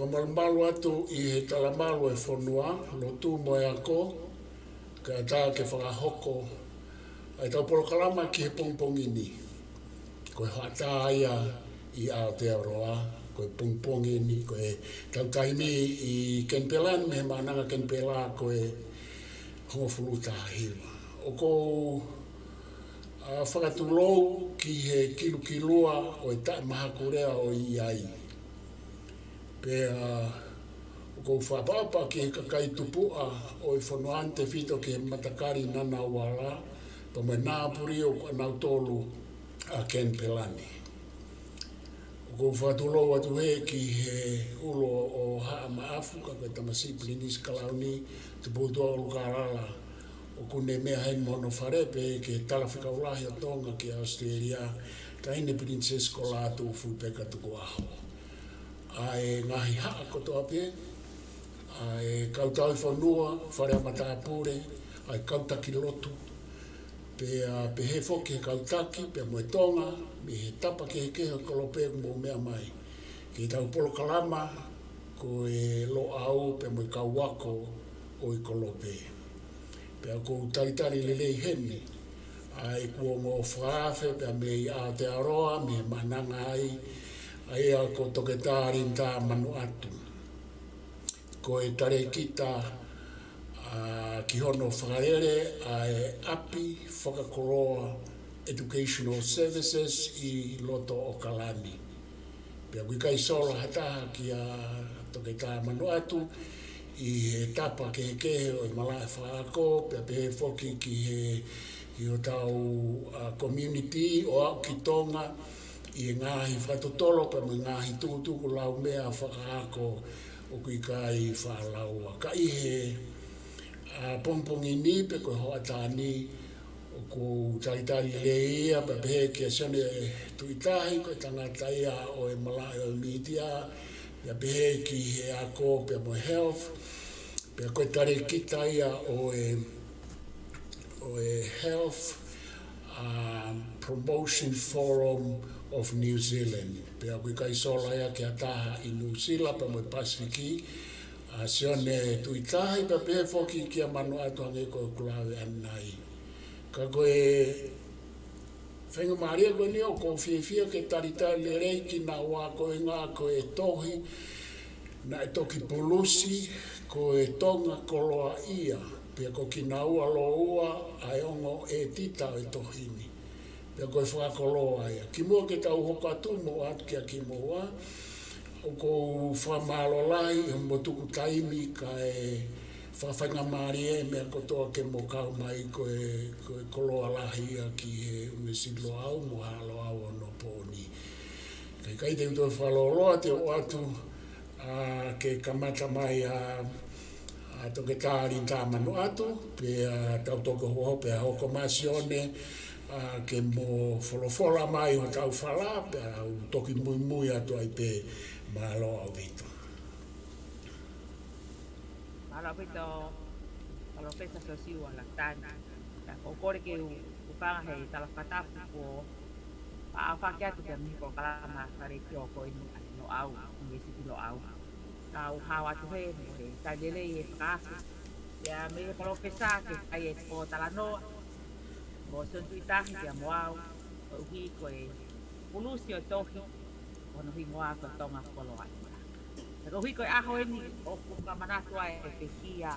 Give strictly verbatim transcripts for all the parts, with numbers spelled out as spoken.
Malumalu atu ʻi he talamalu e fonua, lotu mo e ako, kae ʻatā ke fakahoko ʻa ʻetau polokalama ki he pongipongi ni. Ko e hoʻatā ia ʻi Aotearoa, ko e pongipongi ni, ko ʻetau taimi ʻi Kenipela ni, mei he Maʻananga Kenipela, ko e hongofulu taha hiva. ʻOku ou, ʻa, fakatulou ki he kilukilua ʻo e taʻemahakulea ʻo e ʻi ai. Pea ʻoku ou fakaʻapaʻapa ki he kakai tupuʻa ʻo e fonua ni, tefito ki he matakali Ngunnawal, pea mo e nāpuli ʻo kinautolu ʻa Kenipela ni. ʻOku ou fakatulou atu heni ki he ʻulu ʻo Haʻa Maʻafu, ka ko e tamasiʻi Pilinisi Kalauni, Tupoutoʻa ʻUlukalala, ʻoku ne meʻa heni mo hono fale, pea ki he Talafekau Lahi ʻo Tonga ki ʻAositelēlia, Taʻahine Pilinisesi ko Lātūfuipeka Tukuʻaho. ʻA e ngaahi haʻa kotoa pē, ʻa e kau tauhi fonua, fale ʻa matāpule, ʻa e kau taki lotu, pea pehē foki he kau taki, pea mo e Tonga, mei he tapa kehekehe ʻo e kolope ʻoku mou meʻa mai ki heʻetau polokalama, ko e Loʻau, pea mo e kau ako ʻo e kolope. Pea ʻoku ou talitali lelei heni ʻa ʻeku ongo fakaafe, pea mei Aotearoa, mei he Maʻananga ai, ʻa ia ko Toketā Linitā Manuʻatu. Ko e talēkita, ʻa, ki hono fakalele ʻa e ʻapi fakakoloa Educational Services ʻi loto ʻAokalani. Pea ʻoku ʻikai sola ha taha kia Toketā Manuʻatu ʻi he tapa kehekehe ʻo e malaʻe fakaako, pea pehē foki ki he, ki hotau, ʻa, community ʻo aʻu ki Tonga, ʻi he ngaahi fakatotolo pea mo e ngaahi tukutuku laumea fakaako ʻoku ʻikai fakalaua. Ka ʻi he, ʻa, pongipongi ni pe ko e hoʻatā ni, ʻoku ou talitali lelei ia, pea pehē kia Sione Tuʻitahi, ko e tangata ia ʻo e malaʻe ʻo e mītia, pea pehē ki he ako pea mo e health, pea ko e talēkita ia ʻo e, ʻo e Health, um, Promotion Forum of New Zealand. Pea ʻoku ʻikai sola ia ki ha taha ʻi New Zealand pea mo e Pasifiki, ʻa Sione Tuʻitahi, pea pehē foki kia Manuʻatu hangē ko ʻeku lave ʻanenai. Ka ko e faingamālie ko eni ʻoku ou fiefia ke talitali lelei kinaua koeʻuhi ko e tohi naʻe toki pulusi ko e Tonga Koloaʻia, pea ko kinaua lōua ʻa e ongo ʻētita ʻo e tohi ni. Pea ko e fakakoloa ia. Kimuʻa ke tau hoko atu mo ʻoatu kia kimoua, ʻoku ou fakamālō lahi ʻi hoʻomo tuku taimi kae fakafaingamālie e meʻa kotoa ke mo kau mai ko e, ko e koloa lahi ia ki he ʻUnivēsiti Loʻau mo Haʻa Loʻau ʻo onopooni. Kae ʻikai te u toe fakalōloa, te u ʻoatu, ʻa, ke kamata mai ʻa, ʻa Toketā Linitā Manuʻatu, pea tau toki hokohoko pea hoko mai Sione, ʻa, ke mo folofola mai hotau fala, pea u toki muimui atu ai pē. Mālō ʻaupito. Mālō ʻaupito, Palōfesa Siosiua Latani. Pea ʻoku ou kole ke u, u hanga he tala fakatapu kuo faʻa fakahoko atu ki he polokalama fale ki ʻo ko eni ʻa e Loʻau, ʻUnivēsiti Loʻau. Ka u hao atu heni mo e talitali lelei e fakaafe. Pea mei he Palōfesa ke fai e pōtalanoa, mo Sione Tuʻitahi pea mo au, koeʻuhi ko e pulusi ʻo e tohi, ko hono hingoa ko e Tonga Koloaʻia. Pea koeʻuhi ko e ʻaho eni ʻoku fakamanatu ai e pekia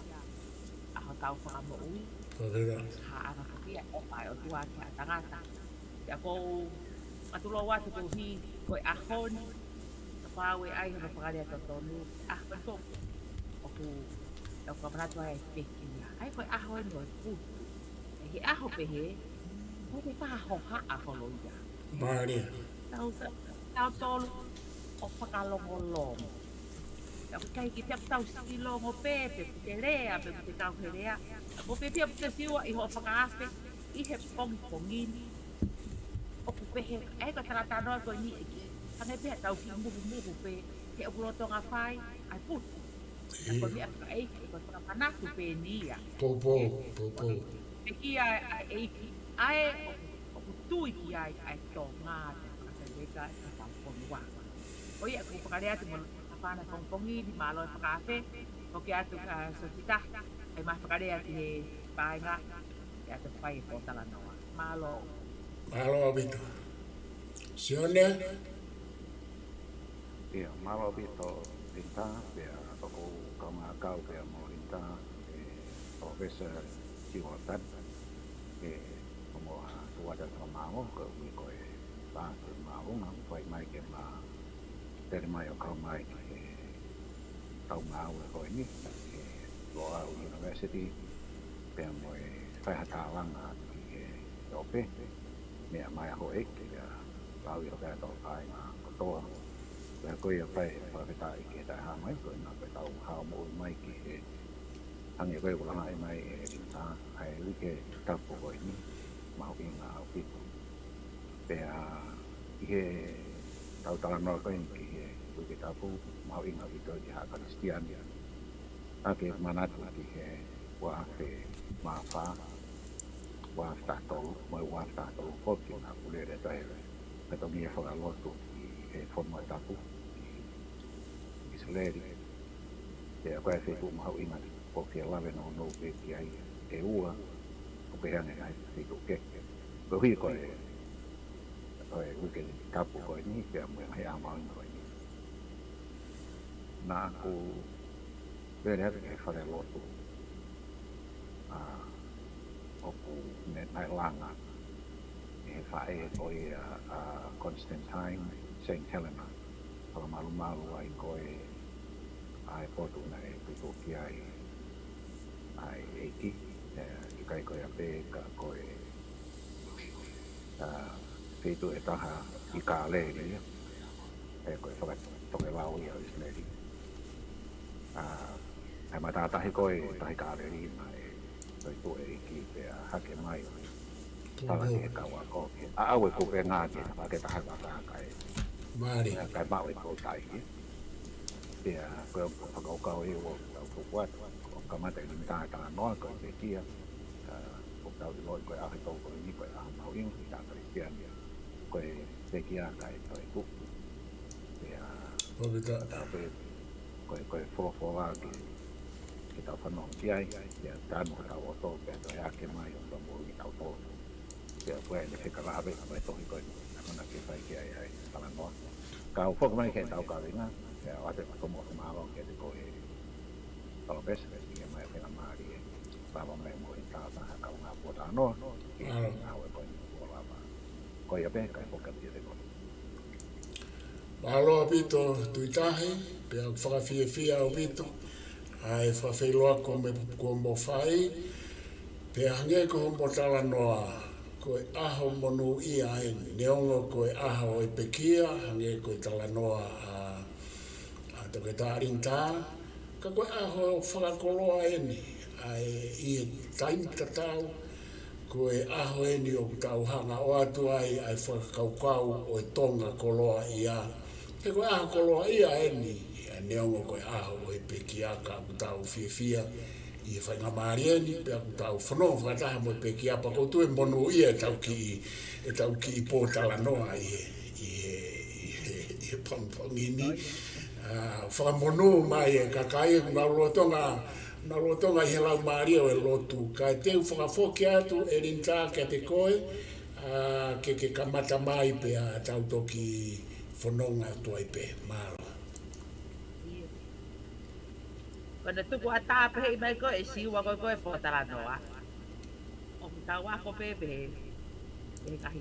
ʻa hotau Fakamoʻui. Fakafetaʻi. Haʻana pekia ʻofa ʻa e ʻOtua ki haʻa tangata. Pea ʻoku ou fakatulou atu koeʻuhi ko e ʻaho ni, kapau ʻe ʻai hono fakalea totonu, ʻaho ni ko ʻoku, ʻoku fakamanatu ai e pekia. ʻA ia ko e ʻaho eni ʻo e Putu. ʻI he ʻaho pehē, ʻoku ʻikai ke hohaʻa holo ia. Mālie. Tau, tau, tautolu ʻo fakalongolongo. Tau ʻikai ke tau, tau silongo pē, pe ʻoku te lea, pe ʻoku te tau he lea. Ko e pehē pē ʻoku te Siua ʻi hoʻo fakaafe, ʻi he pongipongi ni. ʻOku pehē, ʻa ia ko e talatalanoa ko eni ʻEiki. Hangē pē haʻatau kiʻi muhumuhu pē, he ʻoku lolotonga fai, ʻa e Putu. Ko e meʻa fakaʻeiki, ko e fakamanatu pē eni ia. Poupou, poupou. Pekia ʻa e ʻEiki, ʻa ē ʻoku, ʻoku tui ki ai ʻa e Tonga, ʻa e Pasifika, ʻa e Fakafonua. Ko ia ʻoku ou fakalea atu mo Fana pongipongi ni, mālō e fakaafe, ʻoku ʻatu ʻa Sotita, ʻai mai fakalea ki he paenga, ʻe ʻatu fai e pōtalanoa. Mālō. Mālō ʻaupito. Sione? ʻIa, mālō ʻaupito Linda, pea ʻoku ou kaungā kau pea mo Linda, ʻe Professor Tiwatan, ʻe ongo a tuata ka mālō, ko e ui ko e pā ke mālō, ngā fai mai ke mā tele mai ʻo kau mai ki he tau ngāue ko eni, ki he Loʻau University, pea mo e fai ha tālanga ki he ope, meʻa mai a houʻeiki, pea lau ʻi he pea tau kāinga kotoa. Pea ko ia pē, fakafetaʻi ki he taʻehāmai, ko ena pē tau hao moʻui mai ki he hangē ko e kulangaʻi mai ʻe Linda, ʻa e uike tapu ko eni, mahuʻinga ʻaupito. Pea ʻi he tau talanoa ko eni ki he uike tapu, mahuʻinga ʻaupito ki ha Kalisitiane. ʻA ke manatu ki he ua afe mā fā, ua afe taha tolu, mo e ua afe taha tolu foki naʻa ku lele tahi he fatongia fakalotu ʻi he fonua tapu ʻi ʻIsileli. Pea ko e feituʻu mahuʻinga ʻoku ke lave nounou pē ki ai ʻe ua, ʻoku ke hanga ʻe he feituʻu kehe. Koeʻuhi ko e, ko e uike tapu ko eni, pea mo e ngaahi ʻaho mahuʻinga ko eni. Naʻa ku lele atu ki he falelotu, ʻa, ʻoku ne naʻe langa ʻe he faʻē ko ia ʻa Constantine Saint Helena. Fakamalumalu ai ko e ʻa e potu naʻe tutuki ai ʻa e ʻEiki, ʻe, ʻikai ko ia pē ka ko e, ʻa, feituʻu ʻe taha ʻi Kāleli ia, ʻe ko e fakatokelau ia ʻo ʻIsileli. ʻA, ʻa e matātahi ko e tahi Kāleli naʻe toetuʻu ʻe he ʻEiki pea hake mai ʻo tala ki he kau ako ke ʻaʻau e kupenga ke, ke taha vaka kae. Mālie. Kae maʻu e koutai. Pea ko e fakakaukau ia ʻoku tau tuku atu, ʻo kamata ʻi he talanoa ko e pekia, ʻa, ʻoku tau ʻiloʻi ko e ʻaho ʻe tolu ko eni ko e ʻaho mahuʻinga ʻi he Kalisitiane, ko e pekia kae toetuʻu. Pea, ʻo pita. Pea pē, ko e, ko e folofola ke, ke tau fanongo ki ai, pea tanu hotau loto, pea toe hake mai ʻo tau moʻui ʻi tautolu. Pea ko e ne fekalahi mai tohi ko eni, ʻa mana ke fai ki ai ʻa e talanoa. Ka u foki mai ki heʻetau kaveinga, pea ʻoatu e tomuʻa fakamālō kiate koe Palopesa, ke mai fenga mālie, lava mai mo e tau taha kaungā pōtalanoa, ki he ngāue ko eni kuo lava. Ko ia pē, kae foki atu kiate koe. Mālō ʻaupito Tuitahi, pea ʻoku fakafiefia ʻaupito ʻa e fakafeʻiloaki kuo mo fai, pea hangē ko hoʻomo talanoa, ko e ʻaho monūʻia eni, neongo ko e ʻaho ʻo e pekia, hangē ko e talanoa ʻa, ʻa Toketā Linda, ka ko e ʻaho fakakoloa eni, ʻa e ʻi he taimi tatau, ko e ʻaho eni ʻoku tau hanga ʻo ʻoatu ai ʻa e fakakaukau ʻo e Tonga koloaʻia. He ko e ʻaho koloaʻia eni, ʻa neongo ko e ʻaho ʻo e pekia ka ʻoku tau fiefia ʻi he faingamālie ni, pea ʻoku tau fanongo fakataha mo e pekia pea ʻoku ou tui ʻe monūʻia ʻetau kiʻi, ʻetau kiʻi pōtalanoa ʻi he, ʻi he, ʻi he, ʻi he pongipongi ni. ʻA, fakamonū mai e kakai, ʻoku nau lolotonga, nau lolotonga ʻi he laumālie ʻo e lotu. Kae te u fakafoki atu ʻe Linda kiate koe, ʻa, ke, ke kamata mai pea tau toki fononga atu ai pē. Mālō. Ko ʻene tuku ʻatā pē ʻi mai ko e Siua ko e, ko e pōtalanoa. ʻOku tau ako pē pē, pē kahi.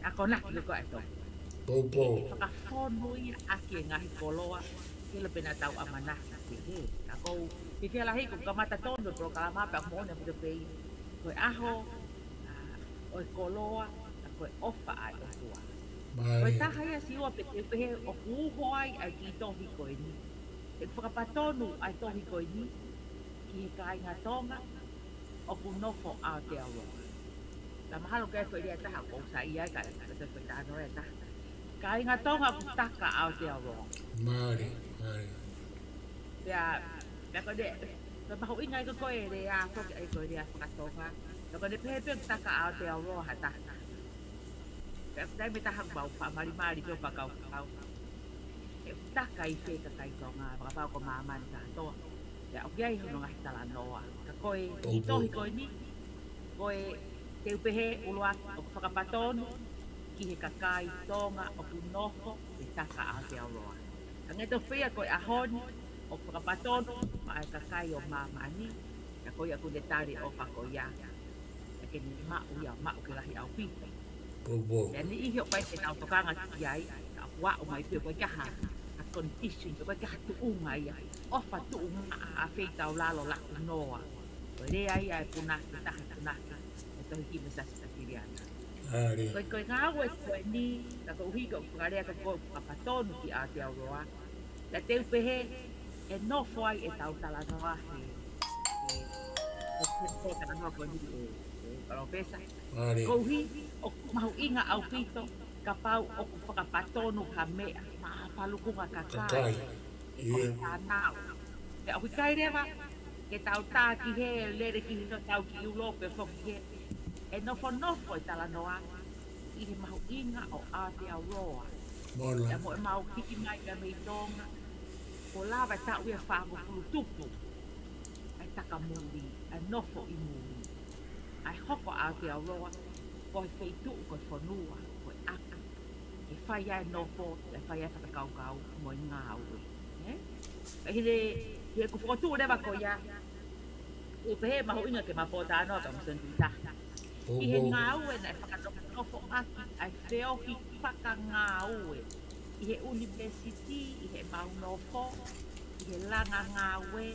Akonaki ko e tō. Poupou. Fakafonu ia ʻaki e ngaahi koloa, ke lo pena tau ʻamanaki pē he. Ka ʻoku ou fiefia lahi ko e kamata tonu e polokalama pea moʻoni ʻaupito pē ia. Ko e ʻaho, ʻa, ʻo e koloa, ʻa, ko e ʻofa ʻa e ʻOtua. Mālie. Ko e taha ia Siua pē, pē, pē he ʻoku uho ai ʻa e kiʻi tohi ko eni. ʻE fakapatonu ʻa e tohi ko eni ki he kāinga Tonga ʻoku nofo Aotearoa. Ka mahalo ke fai lea ʻe taha ʻoku ou saiʻia ai ka ʻe toe fai talanoa ʻe taha. Kāinga Tonga ʻoku taka Aotearoa. Mālie, mālie. Pea, pea ko e, pea mahuʻinga ia ko e lea, ko e, ko e lea faka-Tonga. Pea ko ʻene pehē pē ʻoku taka Aotearoa ha taha. Pea taimi ʻe taha mau faʻa malimali pē ʻo fakakaukau. ʻoku taka ʻi fē kakai Tonga, fakapapau ko māmani kātoa. Pea ʻoku ʻi ai hono ngaahi talanoa. Ka ko e tohi ko eni, ko e te u pehē ʻuluaki ʻoku fakapatonu ki he kakai Tonga ʻoku nofo he tafa ʻa Aotearoa. Ka nge tofu ia ko e ʻaho ni ʻoku fakapatonu maʻa e kakai ʻo māmani, ka ko ia ʻoku ne tali ʻofa ko ia. Ka ke ne maʻu ia, maʻu ke lahi ʻaupito. Pea niʻihi ʻoku ʻikai ke nau tokanga ki ai, ka ʻoku aʻu mai pē ʻoku ʻikai ke ha, ha condition, ʻoku ʻikai ke ha tuʻunga ia. ʻOfa tuʻunga ʻa feitaulalo laku noa. Ko e lea ia e punake, taha e punake, e tohi ki me sasi takiliana. Ko e, ko e ngāue ko eni, ka ko uhi ko fakalea ka ko fakapatonu ki Aotearoa. Ka te u pehē, e nofo ai e tau talanoa he, he, he, he talanoa ko eni e, e palōfesa. Ko uhi, ʻoku mahuʻinga ʻaupito, kapau ʻoku fakapatonu ha meʻa, maʻa falukunga kakai. Kakai. Ko e fānau. Pea ʻoku ʻikai leva, ke tau tā ki he, lele ki he tau ki ʻIulope foki he, e nofonofo e talanoa, ʻi he mahuʻinga ʻo Aotearoa. Pea mo e mau hiki mai ia mei Tonga, ʻo lava e taʻu ia fāngofulu tupu, ʻa e takamuli, ʻa e nofo ʻi muli. ʻA e hoko ʻa Aotearoa, ko e feituʻu, ko e fonua, ko e ʻapi. Ke fai ai e nofo, ke fai ai e fakakaukau, mo e ngāue. Ē? Ka ʻi he, ʻi heʻeku fokotuʻu leva ko ia, ʻoku pehē mahuʻinga ke ma pōtalanoa ka mo Seni Tuʻitaha. ʻI he ngāue naʻe fakanofo, nofoʻaki, ʻa e feohi fakangāue. ʻI he ʻunivēsiti, ʻi he mau nofo, ʻi he langa ngāue,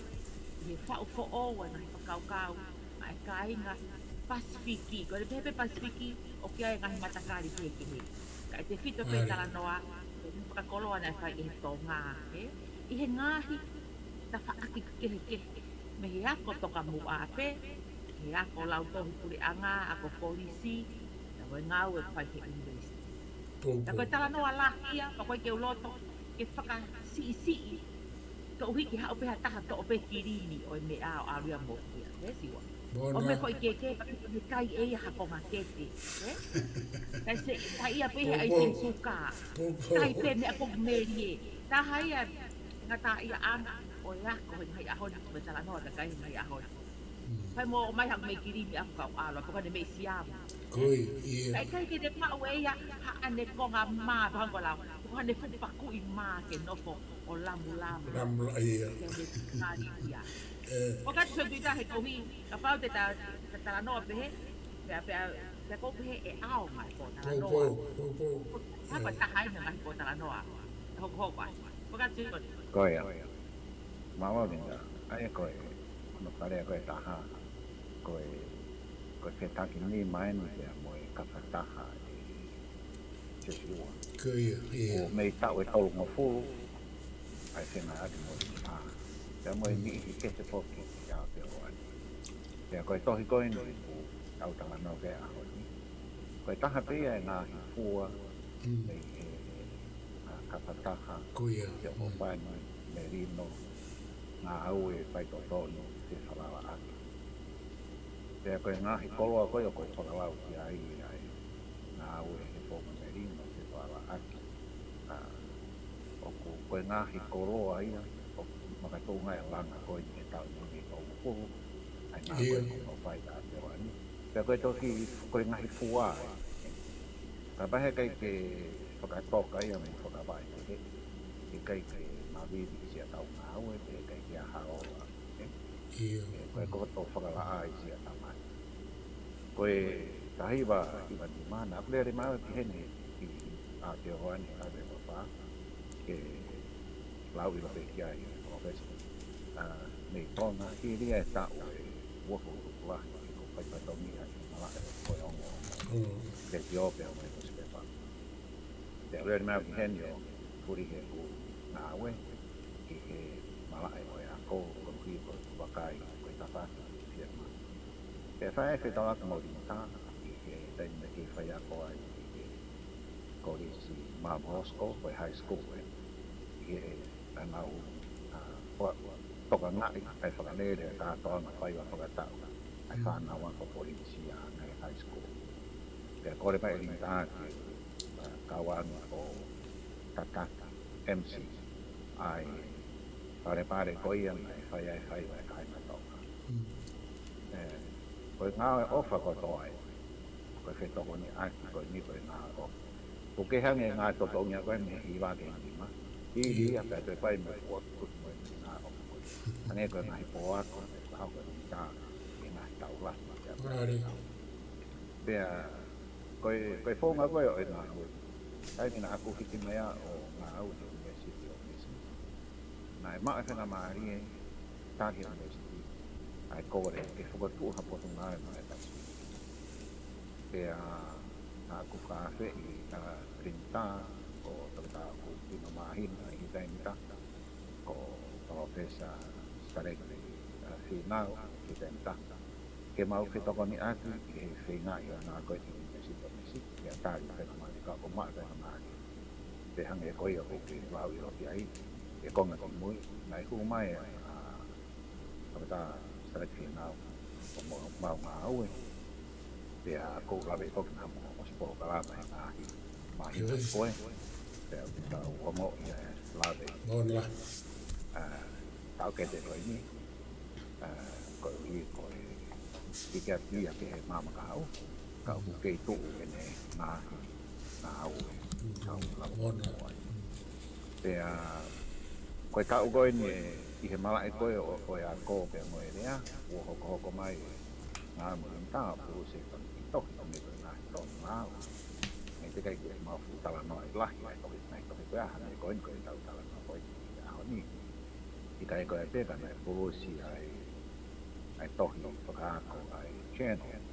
ʻi he faʻu foʻou ʻa e ngaahi fakakaukau, ʻa e kāinga Pasifiki. Ko e pehē pē Pasifiki, ʻoku ʻi ai e ngaahi matakali kehekehe. Ka ʻi he tefito pē talanoa, e fakakoloa naʻe fai ʻe he Tonga, ē? ʻI he ngaahi tafaʻaki kehekehe, mei he ako tokamuʻa pē, he ako lautohi puleʻanga, ako kolisi, na ko e ngāue ʻoku fai he ʻunivēsiti. Ka ko e talanoa lahi ia, pea ʻoku ʻikai ke u loto ke fakasiʻisiʻi, ka uhi ke haʻu pē ha taha toʻo pē kilimi ʻo e meʻa ʻo ʻalu ia mo ia, ē, Siua? ʻO me foʻi keke, ka ke kai ʻe ia ha konga keke, ē? Kai se, kai ia pē he ʻai se suka. Kai pē meʻa ko melie. Taha ia, ngata ia ʻanga, ʻo e ako he ngaahi ʻaho ni, mo e talanoa ka kai he ngaahi ʻaho ni. Fai mo mai haku mei kilimi aku kau ʻalo, pea ko ʻene meʻi siamu. Ko ia, ʻio. Ka ʻikai ke ne maʻu ʻe ia, haʻane konga mā, pea ko lau, ko ʻene fuʻu pakuʻi mā ke nofo ʻo lamulamu. Lamula, ʻio. Ke ne kali ia. Ē. ʻO ka te Seni Tuʻitaha he kohi, kapau te ta, ta talanoa pehē, pea, pea, pea ko pehē e ʻaonga e pōtalanoa. Pou, pou, pou, pou. Hapa taha ai mo e ngaahi pōtalanoa. Hokohoko ai. ʻO ka te Seni Tuʻitaha. Ko ia. Mālō Linda, ʻa ia ko e, hono fakalea ko e taha, ko e, ko e fetakinima eni pea mo e kafataha ʻe Siosiua. Ko ia, ʻio. ʻO mei taʻu ʻe tolungofulu, ʻa e fengaʻaki mo e fā. Pea mo e niʻihi kehe foki ʻi Aotearoa ni. Pea ko e tohi ko eni ʻoku tau talanoa ki ai he ʻaho ni. Ko e taha pē ia e ngaahi fua, mei he, ʻa, kafataha, ko ia, ʻio, ʻo fai mai, melino, ngāue faitotonu, ke falalaʻaki. Pea ko e ngaahi koloa ko ia ʻoku ou fakalau ki ai ʻa e ngāue he founga melino, ke falalaʻaki. ʻA, ʻoku, ko e ngaahi koloa ia, ʻoku makatuʻunga e langa ko eni he taʻu ni ʻe tolungofulu, ʻa e ngāue ko eni ʻoku fai ʻi Aotearoa ni. Pea ko e toki, ko e ngaahi fua, ē. Kapau he ʻikai ke fakatoka ia mo fakavaʻe, ē. ʻIkai ke mavivi siʻa tau ngāue, pe ʻikai ke ʻi ai ha ola, ē. ʻIo. Ē, ko e koto fakalaʻā ʻi siʻa tamai. Ko e taha hiva hiva nima, naʻa ku lele mai ki heni, ʻi Aotearoa ni, ʻa e papā, ke lau ʻilo pē ki ai, Professor. ʻA, mei Tonga, hili ia e taʻu ʻe uofulu tupulahi, ʻoku fai fatongia ʻi malaʻe ʻo e ongo. Mm. Ke tio pea ʻomai ko si pepa. Pea lele mai au ki heni ʻo huli heʻeku ngāue ʻi he malaʻe ʻo e ako, koeʻuhi ko e vakai, ko e tafaʻaki ki Fiama. Pea fai e fetaulaki mo Linda ʻi he taimi naʻe kei faiako ai ʻi he kolisi Mount Roscoe, ko e high school, ē. ʻI he ʻa nau, ʻa, ua, tokangaʻi, ʻa e fakalele, ʻa e kātoanga faiva fakataʻu, ʻa e fānau ako Polinisia, ʻa e high school. Pea kole mai ʻe Linda ke, ʻa, kau ange ʻo tataki, M C, ʻa e palepale ko ia naʻe fai ai e faiva ʻa e kāinga Tonga. ʻE, ko e ngāue ʻofa kotoa ē, ko e fetokoniʻaki ko eni ko e ngāue ʻofa. ʻOku ke hangē ngāue totongi ko ē mei he hiva ki he nima. Hili ia pea toe fai mo e ua tutu mo e ngāue ʻofa ko ē. Hangē ko e ngaahi pō ako, ko e hoko e mita, e ngaahi taula. Pea, ko e, ko e founga ko ē ʻo e ngāue. Taimi naʻa ku hiki mai ai ʻo ngāue he ʻUnivēsiti ʻo Misi. Naʻe maʻu e faingamālie, tali ʻe he ʻUnivēsiti ʻa e kole ke fokotuʻu ha potungāue maʻa e Pasifiki. Pea naʻa ku fakaafeʻi ʻa Pilinita, ko Toketā Kūpino Māhina ʻi he taimi tā, ko Palōfesa Saleki, ʻa, Fīnau ʻi he taimi tā, ke mau fetokoniʻaki ʻi he feingaʻi ʻo e ngāue ko ē ʻi he ʻUnivēsiti ʻo Misi, ke tali e faingamālie ka ʻoku maʻu e faingamālie. Pea hangē ko ia ʻoku ke lau ʻi loto ai, e konga kimui, naʻe hū mai ʻa, ʻa Toketā Saleki Fīnau ʻo mo-, mau ngāue. Pea ʻoku ou lave ʻi he konga mo ʻosi polokalama he ngaahi māhina ko ē. Pea ʻoku tau ongoʻi e lave. ʻA, taʻokete ko eni. ʻA, koeʻuhi ko e hiki atu ia ki he maama kahaʻu, ka ʻoku kei tuʻu ʻene ngaahi ngāue, kau lava mo ai. Pea ko e taʻu ko eni ʻi he malaʻe ko ē ʻo, ʻo e ako pea mo e lea, ʻoku hokohoko mai e ngāue mo Pilinita, ʻo pulusi e fanga kiʻi tohi ʻo mei he ngaahi tohi ngāue. Mei he teʻeki ai ke mau fuʻu talanoa ʻi lahi ʻa e tohi, ngaahi tohi ko ē, hangē ko eni ko e tau talanoa ko ē ʻi he ʻaho ni. ʻIkai ko ia pē ka naʻe pulusi ai ʻa e tohi fakaako ʻa e journal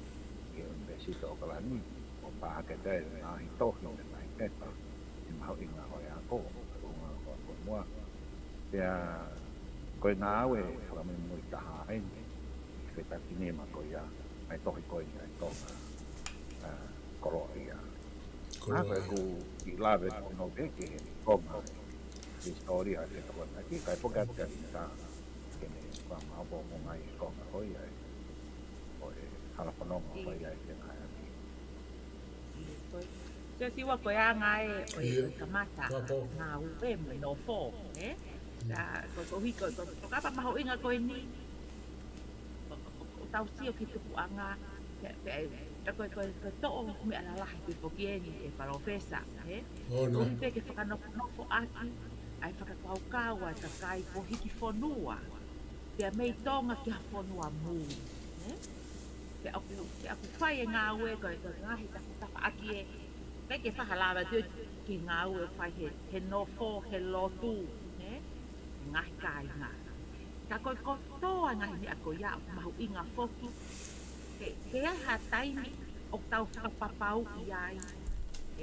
ʻi he ʻUnivēsiti ʻOkalani, ʻo pākete ai e ngaahi tohi mo e ngaahi pepa ʻi he mahuʻinga ʻo e ako, ʻo e ngaahi ako muʻa. Pea ko e ngāue fakamuimui taha eni, ʻi he fetakinima ko ia, ʻa e tohi ko eni ʻa e Tonga, ʻa, Koloa Ia. Ko ʻeku kiʻi lave ko ē pē ki he konga hisitōlia ʻo e fetokoniʻaki, kae foki atu kia Pilinita ke ne fakamaʻopoʻopo mai e konga ko ia ʻo e hala fononga ʻoku fai ai e ngāue. Ko e, Siosiua, ko e anga ē ʻo e kamata ngāue mo e nofo, ē? Ko e, ko e, ko e, ko e, ko e kapa mahuʻinga ko eni. ʻO, ʻo, ʻo tau sio ki he tupuʻanga, pea, pea, pea ko e, ko e, ko e toʻo meʻa lalahi pē foki eni ʻe Palōfesa, ē? Koeʻuhi pē ke fakanofonofo ʻaki ʻa e fakakaukau ʻa e kakai kuo hiki fonua, pea mei Tonga ki ha fonua muli, ē? Pea ʻoku, pea ʻoku fai e ngāue ko e, ko e ngaahi tafa, tafaʻaki ē, ʻikai ke faʻa lava atu ki he ngāue ʻoku fai he, he nofo, he lotu, ē? He ngaahi kāinga. Ka ko e kotoa ngaahi meʻa ko ia ʻoku mahuʻinga foki. Ke, ke ʻi ai ha taimi ʻoku tau fakapapauʻi ai,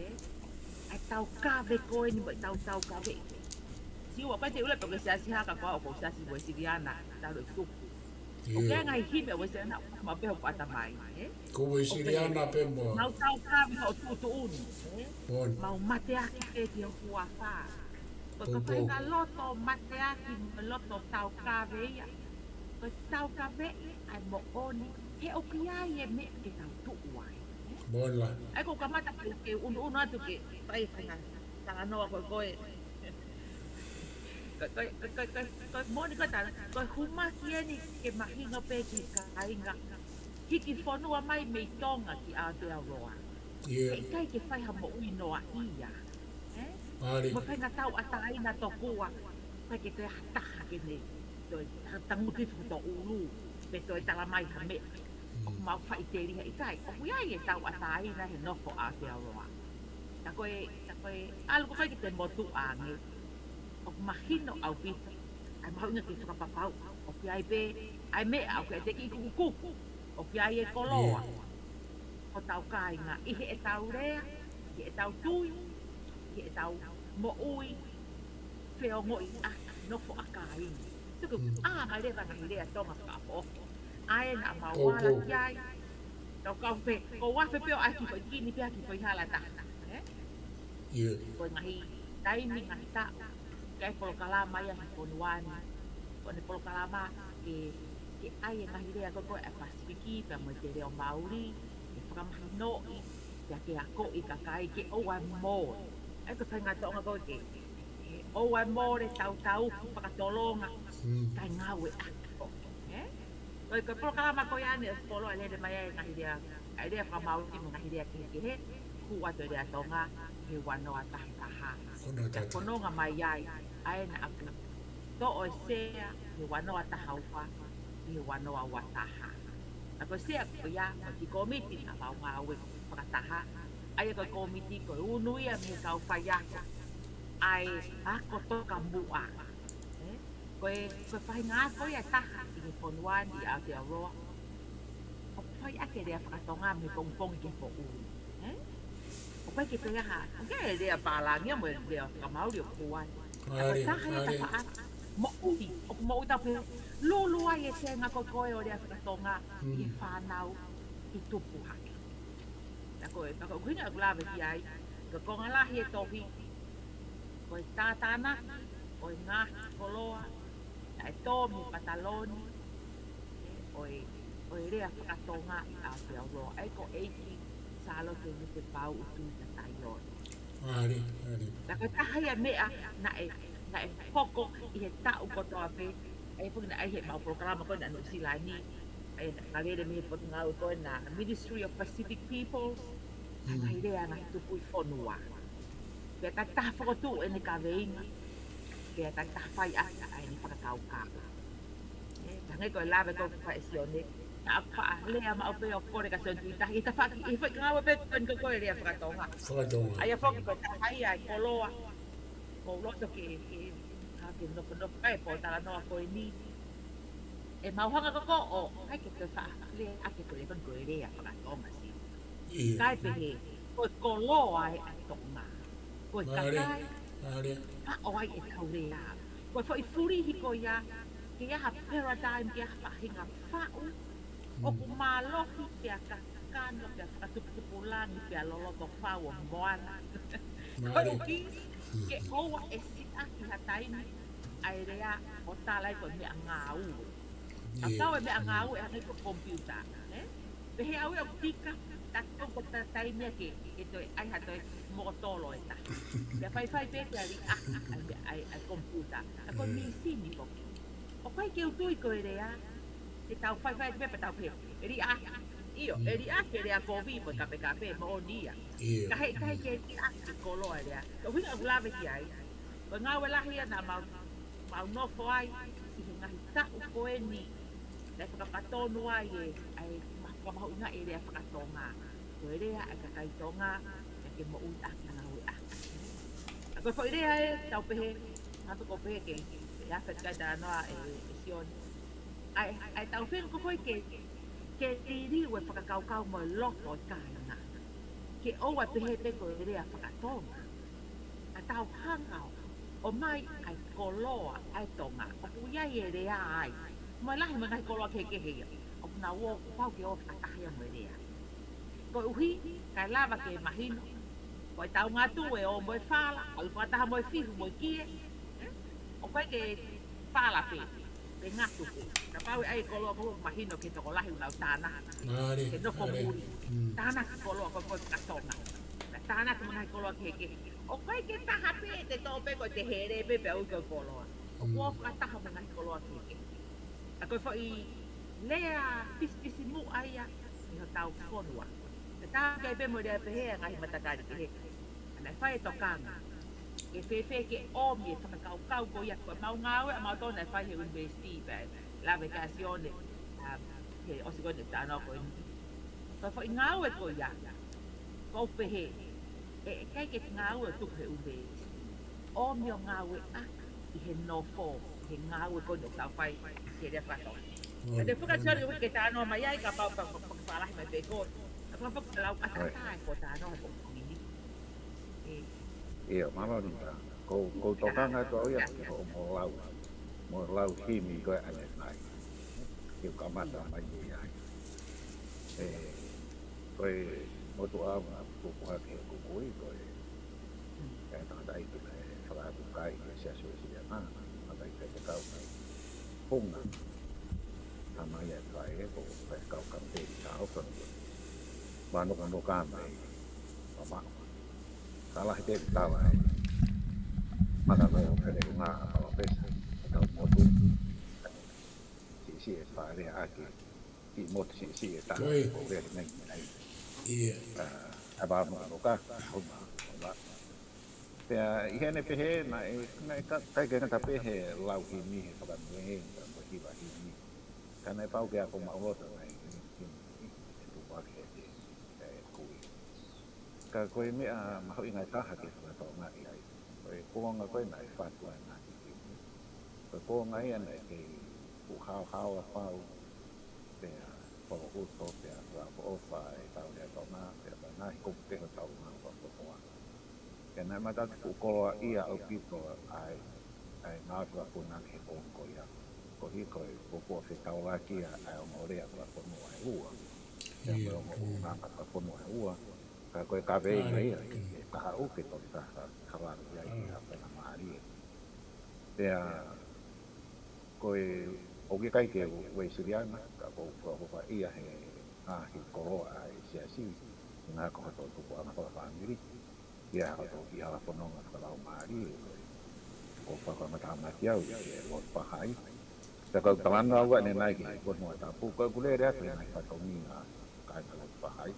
ē? ʻA e tau kave ko eni mo e tau tau kave. Siua, ʻikai te u ʻilo pe ko e siasi hā ka ko au ʻoku ou siasi Uēsiliana, talu ʻeku tupu. ʻOku ʻi ai e ngaahi himi ʻa Uēsiliana, ma pē hoku ʻatamai, ē? Ko Uēsiliana pē mo. Mau tau kave hoʻo tuʻutuʻuni, ē? Mau mateaki pē ki hoku huafa. Ko e, ko e faʻahinga loto mateaki mo e loto tau kave ia. Ko e tau kave ʻa e moʻoni, he ʻoku ʻi ai e meʻa ke tau tuʻu ai, ē? ʻA ia ʻoku ou kamata ke, ke unuunu atu ke fai e faʻahinga talanoa ko ē ko ē. Ko, ko, ko, ko, ko, ko e moʻoni ko e tala, ko e hūmaki eni ke mahino pē ki he kāinga. Hiki fonua mai mei Tonga ki Aotearoa. He ʻikai ke fai ha moʻui noaʻia. Ē? Mo e faʻahinga tauʻatāina tokua, ʻikai ke toe ha taha ke ne toe tangutu hifo ki hoto ʻulu, pe toe tala mai ha meʻa. ʻOku mau faʻiteliha, ʻikai, ʻoku ʻi ai e tauʻatāina he nofo Aotearoa. Ka ko e, ka ko e ʻalu ko ē ki he motuʻa ange, ʻoku mahino ʻaupito ʻa e mahuʻinga ke fakapapauʻi ʻoku ʻi ai pē ʻa e meʻa ʻoku ʻiate kiʻi kukukuku, ʻoku ʻi ai e koloa hotau kāinga ʻi heʻetau lea, ʻi heʻetau tui, ʻi heʻetau moʻui, feongoʻi ʻa e nofo ʻa kāinga. Tuku, ʻā mai leva ngaahi lea Tonga fakaʻofoʻofa. ʻA ē naʻa mau ala ki ai. Tau kau pē, ko e afe pē ʻo ʻai ki foʻi kini pē ʻa ki foʻi hala taha, ē? Ko e ngaahi taimi, ngaahi taʻu, ʻikai polokalama ia he fonua ni. Ko ʻene polokalama ke, ke ʻai e ngaahi lea ko ē ʻa e Pasifiki, pea mo e Te Reo Maori, ke fakamahinoʻi, pea ke akoʻi kakai ke ʻoua ʻe moe. ʻA ia ko e faʻahinga toʻonga ko ē ke, ʻoua ʻe mole tautau ki fakatolonga, kae ngāueʻaki foki, ē? Ko e, ko e polokalama ko ia ʻoku ou koloa lele mai ai e ngaahi lea, ʻa e lea faka-Māori mo e ngaahi lea kehekehe, hū atu e lea Tonga he ua noa taha taha. Ko e fononga mai ai, ʻa ē naʻa ku toʻo e sea he ua noa taha ua, he ua noa ua taha. Ka ko e sea ko ia, mo e kiʻi kōmiti naʻa mau ngāue fakataha, ʻa ia ko e kōmiti ko e unu ia mei he kau faiako ʻa e ako tokamuʻa. Ē? Ko e, ko e faʻahinga ako ia ʻe taha ʻi he fonua ni ʻi Aotearoa ʻoku fai ʻaki e lea faka-Tonga mei he pongipongi ki he poʻuli. Ē? ʻOku ʻikai ke toe ʻi ai ha, ʻoku ʻi ai e lea pālangi mo e lea faka-Māori ʻoku hū ai. Ka ko e taha ia e tafaʻaki moʻui, ʻoku moʻui tapu he lulu ai e tenga ko ē ʻo e lea faka-Tonga ʻi he fānau tutupu hake. Ka ko e, ka ko e ʻuhinga ʻoku lave ki ai, ko e konga lahi e tohi, ko e tātānaki ʻo e ngaahi koloa naʻe tō mei he pataloni ʻo e, ʻo e lea faka-Tonga ʻi Aotearoa, ʻa ia ko ʻEiki Sālote Nutepauʻu Tuita Taione. Ka ko e taha ia e meʻa naʻe, naʻe hoko ʻi he taʻu kotoa pē, ʻa ia foki naʻe ʻi he mau polokalama ko ē naʻa Nuʻu Sila ni, ʻa ia naʻe lele mei he potungāue ko ē naʻa Ministry of Pacific Peoples, ʻa e ngaahi lea ngaahi tupu ʻi fonua. Pea takitaha fokotuʻu ʻene kaveinga, pea takitaha fai ʻaki ʻa ʻene fakakaukau. Ē, ka hangē ko e lave ko ē ʻa Sione, naʻa ku faʻa lea maʻu pē ʻo kole kia Sione Tuʻitahi, ʻi he tafaʻaki, ʻi he faʻahinga ngāue pē ko eni ko ē lea faka-Tonga. ʻA ia foki ko e taha ia e koloa ʻoku ou loto ke, ke, ka ke nofonofo ai e pōtalanoa ko eni. ʻE mau hanga ko ē ʻo, ʻai ke toe faʻa lea ʻaki ko e lea ko eni ko e lea faka-Tonga si. Kae pehē, ko e koloa ē ʻa Tonga. Ko e kakai, faʻo ai e tau lea. Ko e foʻi fulihi ko ia, ke ʻi ai ha paradigm, ke ʻi ai ha faʻahinga faʻu ʻoku mālohi pea kakano pea fakatuputupulangi pea loloto fau ʻo moana. Ko e ʻuhi, ke ʻoua ʻe siʻaki ha taimi ʻa e lea ʻo tala ai ko e meʻangāue. Ka tau e meʻangāue ʻa e ngaahi ko e computer, ē? Pehē au ia ʻoku tika, ta ko ko ta taimi ia ke, ke toe ʻai ha toe mokotolo e taha. Pea faifai pē ke liʻaki ʻa e, ʻa e, ʻa e computer. Ka ko e mīsini foki. ʻOku ʻikai ke u tui ko e lea, ke tau faifai pē pea tau pehē, ʻe liʻaki. ʻIo, ʻe liʻaki e lea kovi mo e kapekape moʻoni ia. Ka heʻikai ke liʻaki e koloa e lea. Ko e ʻuhinga ʻoku lave ki ai, ko e ngāue lahi ia naʻa mau, mau nofo ai ʻi he ngaahi taʻu ko eni, naʻe fakapatonu ai e, ʻa e ma-, fakamahuʻingaʻi e lea faka-Tonga. Ko e lea ʻa e kakai Tonga, pea ke moʻui ʻaki, ngāueʻaki. Ka ko e foʻi lea ē, tau pehē, hatu ko pehē ke, ke afe kai talanoa ē, ē Sione. ʻA e, ʻa e tau feinga ko ē ke, ke liliu e fakakaukau mo e loto ʻo e kāinga. Ke ʻoua ʻe pehē pē ko e lea faka-Tonga. Ka tau hanga ʻo ʻomai ʻa e koloa ʻa e Tonga ʻoku ʻi ai e lea ai. Mo e lahi mo e ngaahi koloa kehekehe ia ʻoku nau ō, kuo pau ke ō fakataha ia mo e lea. Koeʻuhi, kae lava ke mahino, ko e taungātuʻu e ō mo e fala, ʻalu fakataha mo e fihu mo e kie, ē? ʻOku ʻikai ke fala pē, pe ngatu pē. Kapau ʻe ʻai e koloa ko ē ʻoku mahino ki he tokolahi ʻoku nau tānaki, ke nofo muli. Tānaki koloa ko ē ko e faka-Tonga. Pea tānaki mo e ngaahi koloa kehekehe. ʻOku ʻikai ke taha pē, te tō pē ko e te hele pē pea ui ko e koloa. ʻOku ō fakataha mo e ngaahi koloa kehekehe. ʻA ko e foʻi lea pisipisimuʻa ia ʻi hotau fonua. Pea taha ke pehē mo e lea pehē ʻa e ngaahi matakali kehe. ʻA naʻe fai e tokanga. Ke fēfē ke ʻomi e fakakaukau ko ia ko e mau ngāue ʻa mautolu naʻe fai he university pea lave kia Sione, um, he ʻosi ko eni e talanoa ko eni. Ko e foʻi ngāue ko ia, ʻoku ou pehē, ʻe, ʻe ʻikai ke ngāue ʻo tuku he university. ʻOmi ʻo ngāueʻaki ʻi he nofo, ʻi he ngāue ko eni ʻoku tau fai, ke lea faka-Tonga. Ka te puka Sione ke talanoa mai ai, kapau ka, ka, ka, ka lahi mai pē ko. Ka, ka, ka lau ʻataʻatā e ko talanoa he ko eni. ʻIo, mālō Nita. Ko, ko e tokanga atu au ia, ko mo lau. Mo lau himi ko ē ʻanenai. Ke u kamata mai ai. ʻE, ko e motuʻa ʻa e pupuha ke kukui, ko e, ʻe tangataʻeiki naʻe fakaʻatukai ʻi he Siasi Uēsiliana, tangataʻeiki faifekau mai. Hunga. Tama ia ʻe fai ē, ko e faifekau kamipeni Charleston. Manokanokā mai. Mama. Ka lahi pē tala ē. Maka ko e feleʻi ngā a palōfesa, ʻetau motu, siʻisiʻi e fale ake, ki motu siʻisiʻi e taha, Ko e. ko e fele nei nei. Ia. A, a ba mo ka, huma, huma. Pea ʻi heʻene pehē, naʻe, naʻe ka, kai ke ngata pē he lau himi, he fakamui, he fakamui hiva himi. Ka naʻe pau ke ako maʻuloto, naʻe himi, himi, himi, e tupu ake he te, e kui. Ka ko e meʻa mahuʻinga ʻe taha ke fakatokangaʻi ai. Ko e kuonga ko ē naʻe fatu ai ngā kikini. Ko e kuonga ia naʻe kei fuʻu haohaoa pau, pea polohuto, pea fakaʻofoʻofa e tau lea Tonga, pea ko e ngaahi kupu kehe ʻo tau ngāue fakafonua. Pea naʻe mātā ke fuʻu koloaʻia ʻaupito ai, ʻa e ngāue fakafonua he kuonga ko ia. Koeʻuhi ko e fuofua fetaulaki ʻa e ongo lea fakafonua ʻe ua. Pea Ia, ko e ongo mm. ʻulungaanga fakafonua ʻe ua. Ka ko e kaveinga Āe. ia, ke, ke kahaʻu ke toki taha kalaru ia ʻi Āe. ha pena mālie. Pea ko e ʻoku ʻikai ke Uēsiliana, ka ko e fakaʻofoʻofa ia he ngaahi koloa ʻa e siasi, ʻi ngā ko hoto tupuʻanga fakafāmili, ia hoto ki hala fononga fakalaumālie, ko e, ko e fakamatala mai ki au, ʻi he Lord Pahai. Pea ko e talanoa ua ʻanenai ki he fonua tapu, ko e ʻoku lele atu e ngaahi fatongia, kāinga Lord Pahai,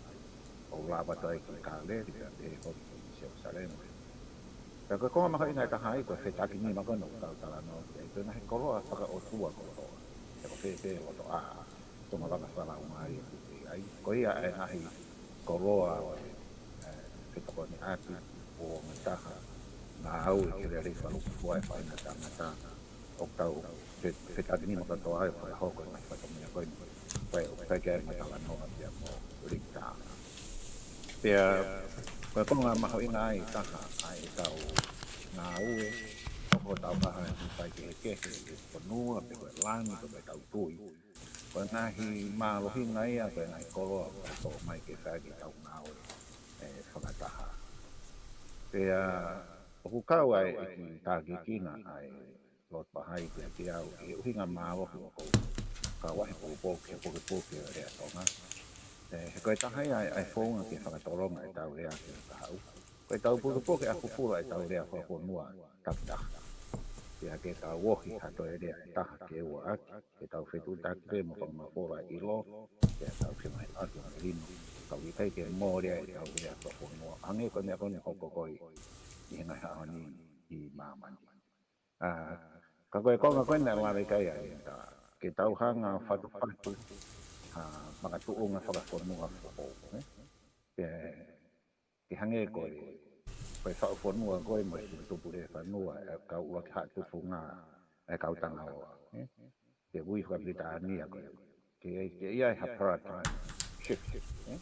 ʻo lava atu ai ki Kāleli, pea pehē foki ki Selusalema. Pea ko e konga mahuʻinga ʻe taha ia, ko e fetākinima ko ē ʻoku tau talanoa ki ai, ko e ngaahi koloa fakaʻotua kotoa. Pea ko fē pē loto ʻā, ko e ngaahi vaka fakalaumālie ʻoku ʻi ai. Ko ia e ngaahi koloa ʻo e, e, fetokoniʻaki, ʻo ngataha, ngāue ke lelei fakalūkufua e faʻahinga tangata, ʻoku tau fe-, fetākinima kātoa ai ʻo fakahoko e ngaahi fatongia ko eni. Ko e, ʻoku ʻikai ke ai ha talanoa pea mo Lita. Pea, ko e konga mahuʻinga ai ʻe taha, ʻa ʻetau ngāue, ʻoku tau kaha e fai kehekehe, ʻi he fonua, pe ko e langi, pe ko e tau tui. Ko e ngaahi mālohinga ia, ko e ngaahi koloa, ʻoku tau toʻo mai ke fai ke tau ngāue, e, fakataha. Pea, ʻoku kau ai e kiʻi tākiekina ʻa e Lord Pahai kiate au, ʻi he ʻuhinga mālohi ʻoku ou kau ai he pukepuke, he pukepuke ʻo e lea Tonga. E, he ko e taha ia ʻa e, ʻa e founga ke fakatolonga ʻetau lea ki he kahaʻu. Ko ʻetau pukepuke ʻa fufula ʻetau lea fakafonua takitaha. Pea ke tau ohi ha toe lea ʻe taha ke ua ʻaki, ke tau fetuʻutaki pē mo fakamafola ʻilo, ke tau femaʻi ʻaki mo lino, ka ʻoku ʻikai ke mole ai ʻetau lea fakafonua. Hangē ko e meʻa ko eni ʻoku hoko ko ē ʻi he ngaahi ʻaho ni ʻi māmani. A, ka ko e konga ko ē naʻe lave ki ai ʻa Lita, ke tau hanga ʻo fatufatu ha makatuʻunga fakafonua foʻou, ē? Ke, ke hangē ko e, ko e faʻu fonua ko ē mo e tupu lea fonua, e kau ua ki ha tufunga, e kau Tangaʻoa, ē? Ke ui fakapilitānia ko ē. Ke, ke ʻi ai ha paradigm shift, ē?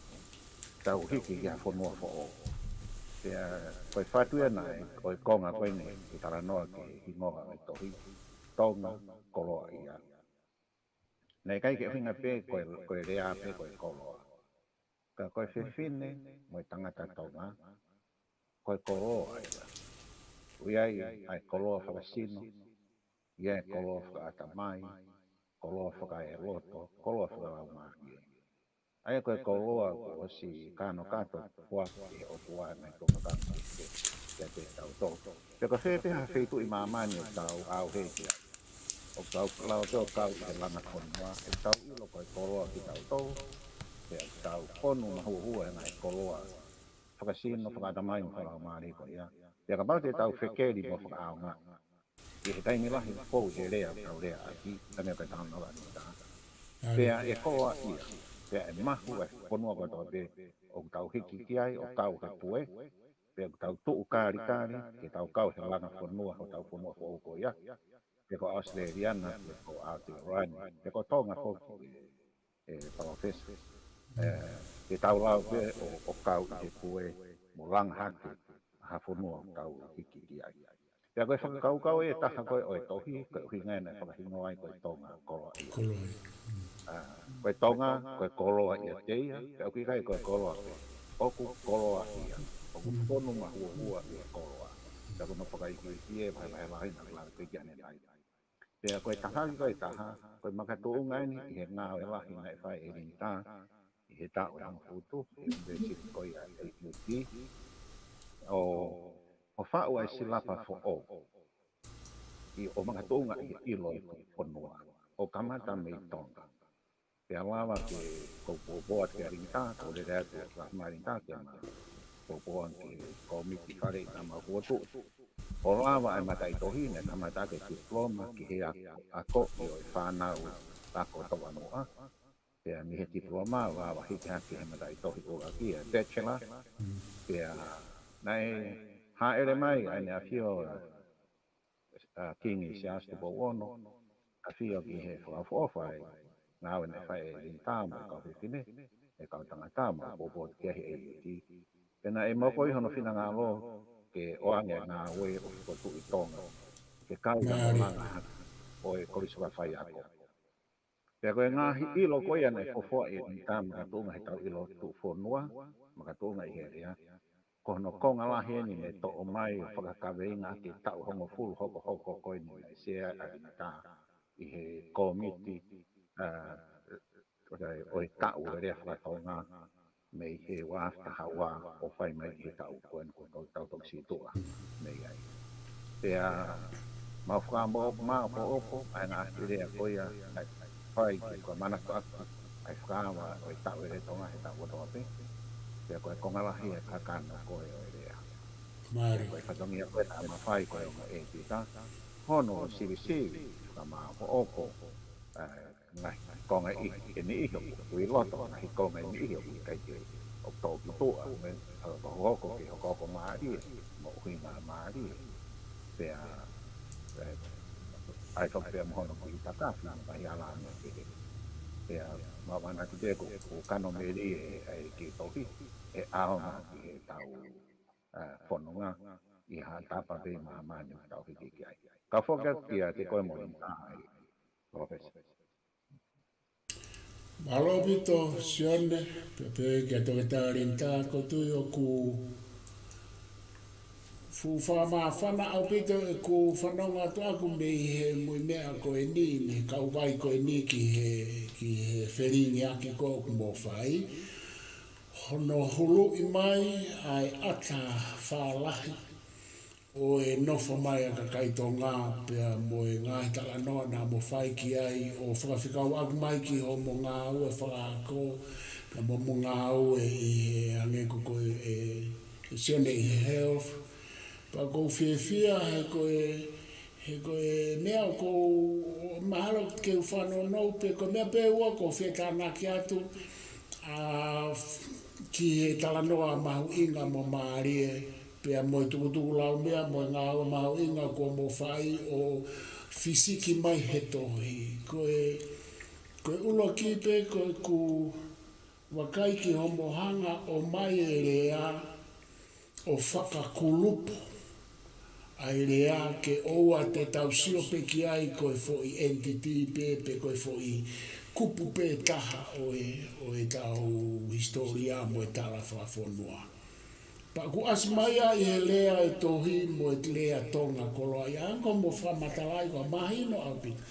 Tau hiki ki ha fonua foʻou. Pea, ko e fatu ia naʻe, ko e konga ko eni, ke talanoa ki he hingoa ʻo e tohi, Tonga Koloaʻia. Naʻe ʻikai ke ʻuhinga pē, ko e, ko e lea pē, ko e koloa. Ka ko e fefine, mo e tangata Tonga, ko e koloa ia. ʻOku ʻi ai, ʻa e koloa fakasino, ʻi ai e koloa fakaʻatamai, koloa fakaeloto, koloa fakalaumālie. ʻA ia ko e koloa kuo ʻosi kanokato, foaki ʻe he ʻOtua ʻa e ngaahi tō makaka ke, ke, ke tau tō. Pea ko fē pē ha feituʻu ʻi māmani ʻoku tau ʻauhē ki ai. ʻOku tau lava pē ʻo kau ʻi he langa fonua, ʻoku tau ʻilo ko e koloa kitautolu, pea ʻoku tau fonu mahuohua he ngaahi koloa fakasino, fakaʻatamai mo fakalaumālie ko ia. Pea kapau te tau fekeli mo fakaʻaongaʻi ʻi he taimi lahi ʻoku fou he lea ʻoku tau lea ʻaki, taimi ʻoku tau nau ʻaki ta. Pea ʻe koloaʻia, pea ʻe mahu e fonua kotoa pē ʻoku tau hiki ki ai ʻo kau he pue, pea ʻoku tau tuʻu kalikali, ke tau kau he langa fonua, hotau fonua foʻou ko ia, pe ko ʻAositelēlia na, pe ko ʻAotearoa ni, pe ko Tonga foki, ʻe, ʻe palōfesa. ʻE, ke tau lava pē ʻo, ʻo kau ʻi he pue mo langa hake ha fonua ʻoku tau hiki ki ai. Pea ko e fakakaukau ʻe taha ko ē ʻo e tohi, ko e ʻuhinga ia naʻe fakahingoa ai ko e Tonga Koloaʻia. Koloaʻia. ʻA, ko e Tonga, ko e koloa ʻiate ia, pea ʻoku ʻikai ko e koloa pē. ʻOku koloaʻia, ʻoku fonu mahuohua ʻi he koloa. Pea ko hono fakaikiiki ē, vahevahe lahi naʻe lave ki ai ʻanenai. Pea ko e taha ki ko e taha, ko e makatuʻunga eni ʻi he ngāue lahi naʻe fai ʻe Lita, ʻi he taʻu ʻe hongofulu, ʻi he ʻunivēsiti ko ia ʻa e U T, ʻo, ʻo faʻu ʻa e silapa foʻou. ʻo makatuʻunga ʻi he ʻilo ʻo e fonua, ʻo kamata mei Tonga. Pea lava ke, ko u poupou atu kia Linitā, ko u lele atu ʻo fakaʻamu mai Linitā ke ma poupou ange ki he kōmiti faleʻi naʻa mau fokotuʻu, ʻo lava e mataʻitohi naʻe kamata ʻaki e diploma ki he ako, akoʻi ʻo e fānau ako tauʻanuʻa. Pea mei he diploma lava hiki hake he mataʻitohi ʻuluaki, e bachelor. Pea naʻe hāʻele mai ʻa ʻEne ʻAfio, ʻa Kingi Siaosi Tupou Ono, ʻAfio, ki he fakaʻofoʻofa e ngāue naʻe fai ʻe Linitā mo e kau fefine, e kau tangata, mo poupou ki he A U T. Pea naʻe mokoi hono finangalo ke ʻoange e ngāue ʻo fokotuʻu ʻi Tonga, ke kau ʻi he Mālie. Langa hake ʻo e Kolisi Faiako. Pea ko e ngaahi ʻilo ko ia naʻe fofoaʻi ʻe Linitā makatuʻunga he tau ʻilo tuʻufonua, makatuʻunga ʻi he lea, ko hono konga lahi eni naʻe toʻo mai ʻo fakakaveinga ʻaki e taʻu hongofulu hokohoko ko eni naʻe sea ʻa Linitā ʻi he kōmiti, ʻa, ʻo e, ʻo e taʻu ʻo e lea faka-Tonga mei he ua afe taha ua ʻo fai mai ʻi he taʻu ko eni kuo tau, tau toki situʻa mei ai. Pea mau fakamāopoopo ʻa e ngaahi lea ko ia naʻe fai ke fakamanatu atu ʻa e fakaava ʻo e taʻu ʻo e lea Tonga he taʻu kotoa pē. Pea ko e konga lahi e kakano ko ē ʻo e lea. Mālie. Ko e fatongia ko ē naʻa ma fai ko ē ʻo e pita, hono sivisivi, fakamāopoopo, ʻa e ngaahi konga ʻi, ʻe niʻihi ʻoku ʻi loto, ngaahi konga ʻe niʻihi ʻoku ʻikai ke, ʻoku toʻo ki tuʻa, mo e hokohoko ke hokohoko mālie, mo ʻuhinga mālie. Pea, ʻe, ʻai fak pea mo hono kiʻi takafi, mo e ngaahi ala ange kehe. Pea mau manatu pē ko, ko e kakano melie ʻa e kiʻi tohi, ʻe ʻaonga ki he tau, ʻa, fononga ʻi ha tapa pē ʻi māmani ʻoku tau hiki ki ai. Ka foki atu kiate koe mo Linitā, ʻe Palōfesa. Mālō ʻaupito, Sione, pea pehē kia Toketā Linitā, ʻoku ou tui ʻoku fuʻu fakamāfana ʻaupito ʻeku fanongo atu ʻaku mei he moʻui meʻa ko eni, mei he kauvai ko eni ki he, ki he felingiʻaki ko ē ʻoku mo fai. Hono huluʻi mai ʻa e ʻata fālahi ʻo e nofo mai ʻa e kakai Tonga pea mo e ngaahi talanoa naʻa mo fai ki ai ʻo fakafekauʻaki mai ki hoʻomo ngāue fakaako, pea mo hoʻomo ngāue ʻi he hangē ko ē ʻe, ʻe Sione ʻi he health. Pea ʻoku ou fiefia he ko e, he ko e meʻa ʻoku ou, mahalo ke u fanongo pē, ko e meʻa pē ʻoku ou fie tānaki atu, ʻa, ki he talanoa mahuʻinga mo mālie, pea mo e tukutuku lau meʻa mo e ngāue mahuʻinga kuo mo fai ʻo fisiki mai he tohi. Ko e, ko e ʻuluaki pē ko ʻeku vakai ki hoʻomo hanga ʻo ʻomai e lea, ʻo fakakulupu ʻa e lea ke ʻoua te tau sio pē ki ai ko e foʻi entity pē, pe ko e foʻi kupu pē taha ʻo e, ʻo e tau hisitōlia mo e tala fakafonua. Pea ʻoku ʻasi mai ia ʻi he lea ʻo e tohi mo e lea Tonga koloa ia, ʻa ia ko hoʻomo fakamatalaʻi ko ia mahino ʻaupito.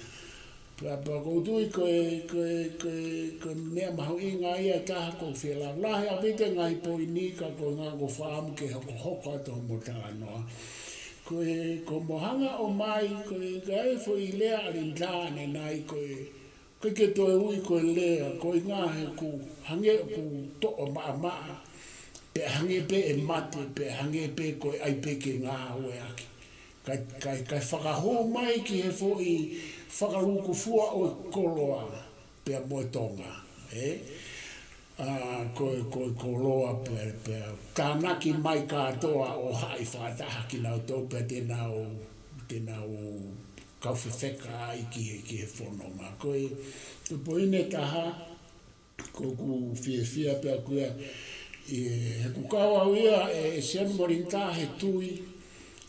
Pea, pea ʻoku ou tui ko e, ko e, ko e, ko e meʻa mahuʻinga ia ʻe taha ʻoku ou fie lau. Lahi ʻaupito e ngaahi poini ka ko e ngaahi ʻoku ou fakaʻamu ke hokohoko atu hoʻomo talanoa. Ko e, ko hoʻomo hanga ʻo ʻomai, ko e, ko e foʻi lea ʻa Linitā ʻanenai ko e, ʻoku ʻikai ke toe ui ko e lea, ko e ngaahi ʻoku hangē ʻoku toʻo maʻamaʻa, pea hangē pē ʻe mate, pea hangē pē ko e ʻai pē ke ngāueʻaki. Kae, kae, kae fakahū mai ki he foʻi fakalūkufua ʻo e koloa, pea mo e Tonga, ē? ʻA, ko e, ko e koloa, pea, pea tānaki mai kātoa ʻo haʻi fakataha kinautolu, pea te nau, te nau kau fefeka ai ki he, ki he fononga. Ko e, ko e poini ʻe taha, ʻoku ou fiefia pē ʻaku ia, ʻi he ʻoku kau au ia ʻe, ʻe Sione mo Linitā he tui,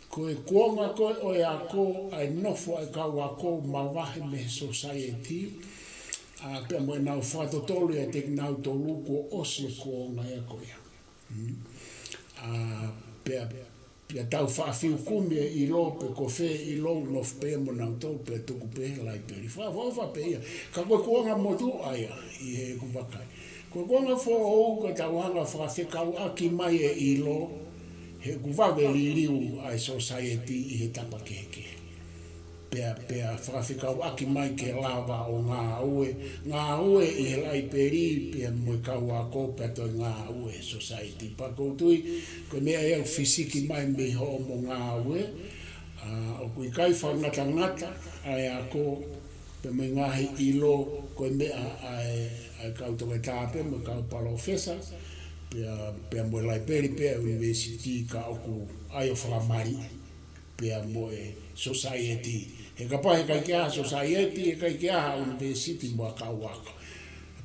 ko e kuonga ko ē ʻo e ako, ʻa e nofo ʻa e kau ako mavahe mei he society, ʻa, pea mo ʻenau fakatotolo ia ʻiate kinautolu kuo ʻosi e kuonga ia ko ia. Mm. ʻA, pea, pea tau faʻa fiu kumi e ʻilo pe ko fē ʻilo ʻoku nofo pē mo nautolu pea tuku pē he laipeli. Fakaʻofoʻofa pē ia. Ka ko e kuonga motuʻa ia ʻi heʻeku vakai. Ko e kuonga foʻou ka tau hanga fakafekauʻaki mai e ʻilo, he ʻoku vave liliu ʻa e society ʻi he tapa kehekehe. Pea, pea fakafekauʻaki mai ke lava ʻo ngāue, ngāue ʻi he laipeli, pea mo e kau ako, pea toe ngāue he society. Pea ʻoku ou tui, ko e meʻa ia ʻoku fisiki mai mei hoʻomo ngāue, ʻa, ʻoku ʻikai fakangatangata ʻa e ako, pea mo e ngaahi ʻilo, ko e meʻa ʻa e, ʻa e kau toketā pea mo e kau palōfesa, pea, pea mo e laipeli pea university ka ʻoku ʻai ʻo fakamaliʻi pea mo e society. He kapau he ʻikai ke ʻi ai ha society, he ʻikai ke ʻi ai ha university mo ha kau ako.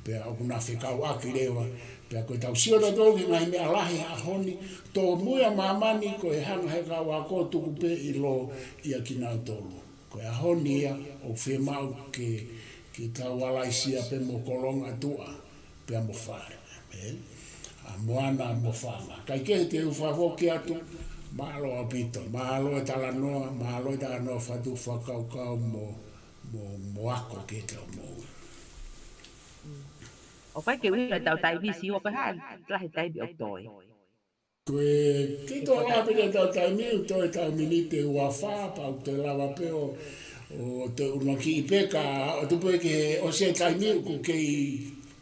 Pea ʻoku na fekauʻaki leva. Pea ko e tau sio tautolu ki he ngaahi meʻa lahi he ʻaho ni, tōmui ʻa māmani ko e hanga he kau ako ʻo tuku pē ʻilo ia kinautolu. Ko e ʻaho ni ia ʻoku fiemaʻu ke, ke tau ʻalaisia pē mo kolonga tuʻa pea mo fale. ʻE? ʻA moana mo fanga. Kae kehe te u fakafoki atu, mālō ʻaupito, mālō e talanoa, mālō e talanoa fatu fakakaukau mo, mo, mo ako ke tau mo. ʻOku ʻikai ke ui ʻetau taimi Siua, ko e hā e lahi e taimi ʻoku toe? Ko e, kei toe lava pē ʻetau taimi, toe ʻetau miniti ʻe ua fā, pea ʻoku toe lava pē ʻo, ʻo toe ʻunuakiʻi pē ka, ʻo tupu pē ke ʻosi e taimi ʻoku kei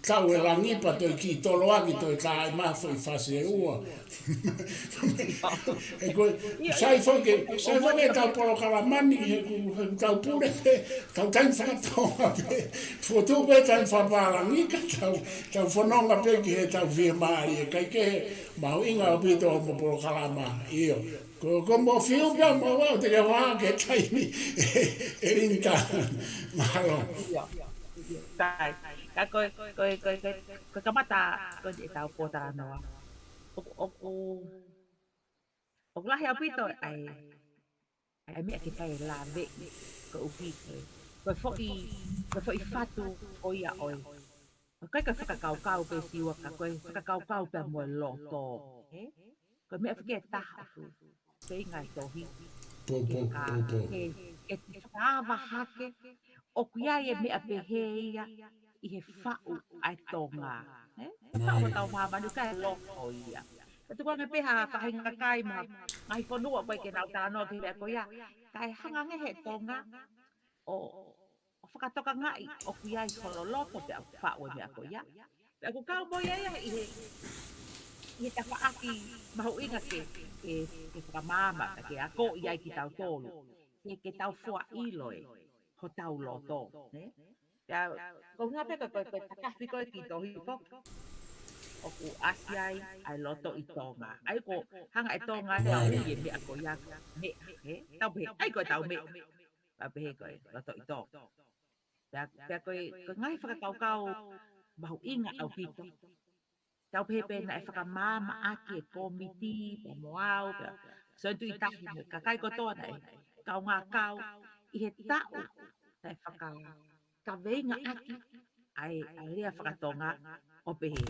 tau e langi pea toe kiʻi toloaki toe tā e mafu ʻi fase ua. He ko e, sai foki, sai foki ʻetau polokalama ni, he ʻoku, he ʻoku tau pule pē, tau taimi faka-Tonga pē, fotu pē taimi fakapālangi ka tau, tau fononga pē ki heʻetau fiemālie, kae kehe, mahuʻinga ʻaupito hoʻomo polokalama, ʻio. Ko, ko mo fiu pē mo wau te ke hoa ke taimi, ʻe Linda, mālō. ʻIo, ʻio, sai. Ka ko e, ko e, ko e, ko e, ko e kamata ko eni ʻetau pōtalanoa. ʻOku, ʻoku, ʻoku lahi ʻaupito ʻa e, ʻa e meʻa ke fai e laveʻi, koeʻuhi ko e, ko e foʻi, ko e foʻi fatu ko ia ʻo e. ʻOku ʻikai ko e fakakaukau pē Siua ka ko e fakakaukau pea mo e loto, ē? Ko e meʻa foki ʻe taha ʻoku feinga e tohi. Pō, pō, ke ka, pō, pō. Ke, ke fakaava hake, ʻoku ʻi ai e meʻa pehē ia ʻi he faʻu ʻa e Tonga, ē? Ko e faʻu ʻo hotau māmani ʻoku ʻikai loto ia. Ka tuku ange pē ha faʻahinga kakai mo ha ngaahi fonua ʻoku ʻikai ke nau talanoa ki he meʻa ko ia. Kae hanga ange he Tonga ʻo, ʻo fakatokangaʻi ʻoku ʻi ai holo loto pea ʻoku faʻu e meʻa ko ia. Pea ʻoku kau mo ia ia ʻi he, ʻi he tafaʻaki mahuʻinga ke, ke, ke fakamaama, ke akoʻi ai kitautolu. Ke, ke tau fua ʻilo e hotau loto, nē? Pea, ko e ʻuhinga pē ko e, ko e, ko e takafi ko e kiʻi tohi foki. ʻOku ʻasi ai ʻa e loto ʻi Tonga. ʻA ia ko e hanga ʻe Tonga ia ʻo ui e meʻa ko ia, meʻa, ē? Tau pehē, ʻa ia ko e tau meʻa. Tau pehē ko e loto ʻi Tonga. Pea, pea ko e, ko e ngaahi fakakaukau mahuʻinga ʻaupito. Tau pehē pē naʻe fakamaama ʻaki e kōmiti, pea mo au, pea Sione Tuʻitahi mo e kakai kotoa naʻe kaungā kau ʻi he taʻu naʻe fakakaveinga ʻaki ʻa e, ʻa e lea faka-Tonga ʻo pehē,